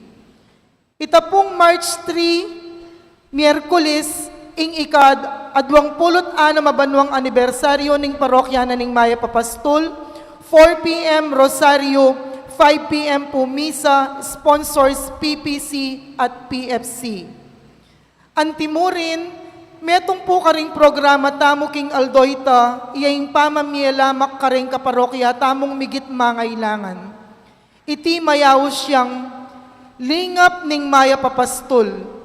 Ita pung March three, Miyerkules, ing ikad-, aduang pulu't anam a banwang anibersaryu ning parokya na ning Mayap a Pastul, four P M Rosario, five P M pu Misa, sponsors P P C at P F C. Antimurin, metung pu karing programa tamu king aldo ita, iya ing pamamie lamak karing kaparokya tamung migit mangailangan. Iti mayaus yang lingap ning Mayap a Pastul.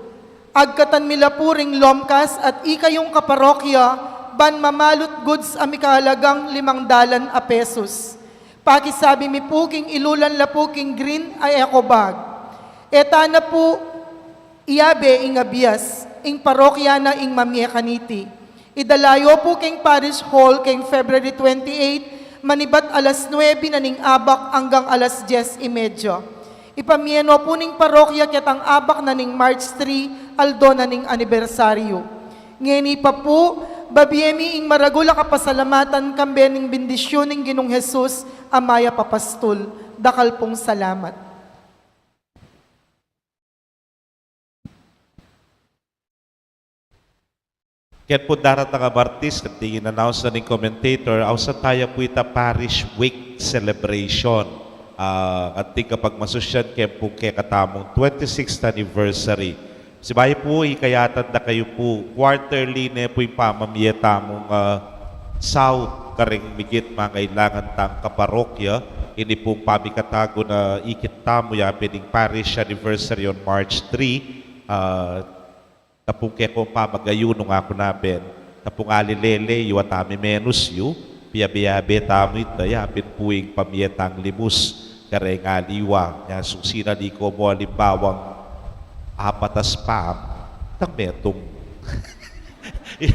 Agkatan mi la pu ring LOMCAS at ikayung kaparokya ban mamalut goods a mikahalagang limang dalan a pesos. Pakisabi mi pu king ilulan la pu king green a eco bag. E ta na pu iyabe ing abias, ing parokya na ing mamie kaniti. Idala yu pu king Parish Hall king February twenty-eight, manibat alas nuebe na ning abak anggang alas dyes y media. Ipamie no pu ning parokya ketang abak na ning March three, aldo na ning anibersaryu. Ngeni pa pu, babie mi ing maragul a kapasalamatan kambe ning bendisyun ning Ginung Jesus a Mayap a Pastul. Dakal pung salamat. Ket pu daratang a Martes, ket ding in-announce na ning commentator, ausan taya pu ita Parish Week celebration. Ah, anting kapagmasusyan ken pu kekatamung twenty-sixth anniversary. Sibayu pu, ikayatan da kayu pu, quarterly ne pu ing pamamie tamung, ah, saup kareng migit mangailangan tang kaparokya. Ini pung pamikatagun a ikit tamu ya pin ing parish anniversary on March three, ah, tapung kekong pamag-ayunu nga ku na pin, tapung ali lele yu at ami menus yu, piyabe-yabe tamu ita, ya pin pu ing pamie tang limus kareng aliwa. Nya susina di ko mu alimbawang apat a spam, tang metung. I-,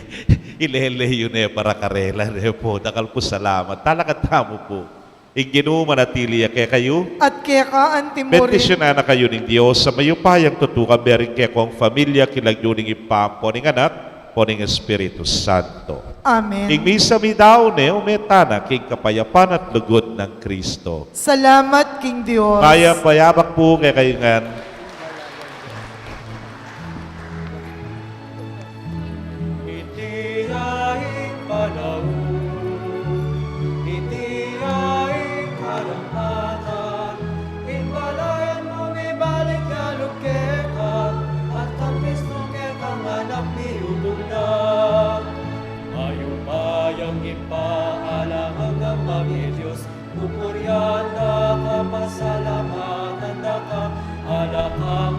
ilele yu ne para karela ne pu. Dakal pu salamat. Talakad tamu pu. Ing Ginu manatili ya kekayu. At keka antimurin. Bendisyunan na kayu ning Dios a mayupayang tutu, kambe ring kekong familia, king lagyu ning Ibpa, ampo ning Anak, ampo ning Espiritu Santo. Amen. Ing misa meyari ne, ume tana king kapayapan at lugud nang Kristo. Salamat king Dios. Mayap a yabak pu kekayu ngan. Iti ya ing panaun, iti ya ing karampatan, ing balayan mu mibalik ya lub keka, at ing Kristo kekang Anak miyubuk na. Mayupayang Ibpa, alang angga mangga Dios, pupurian da ka, pasalamatan da ka, ala kang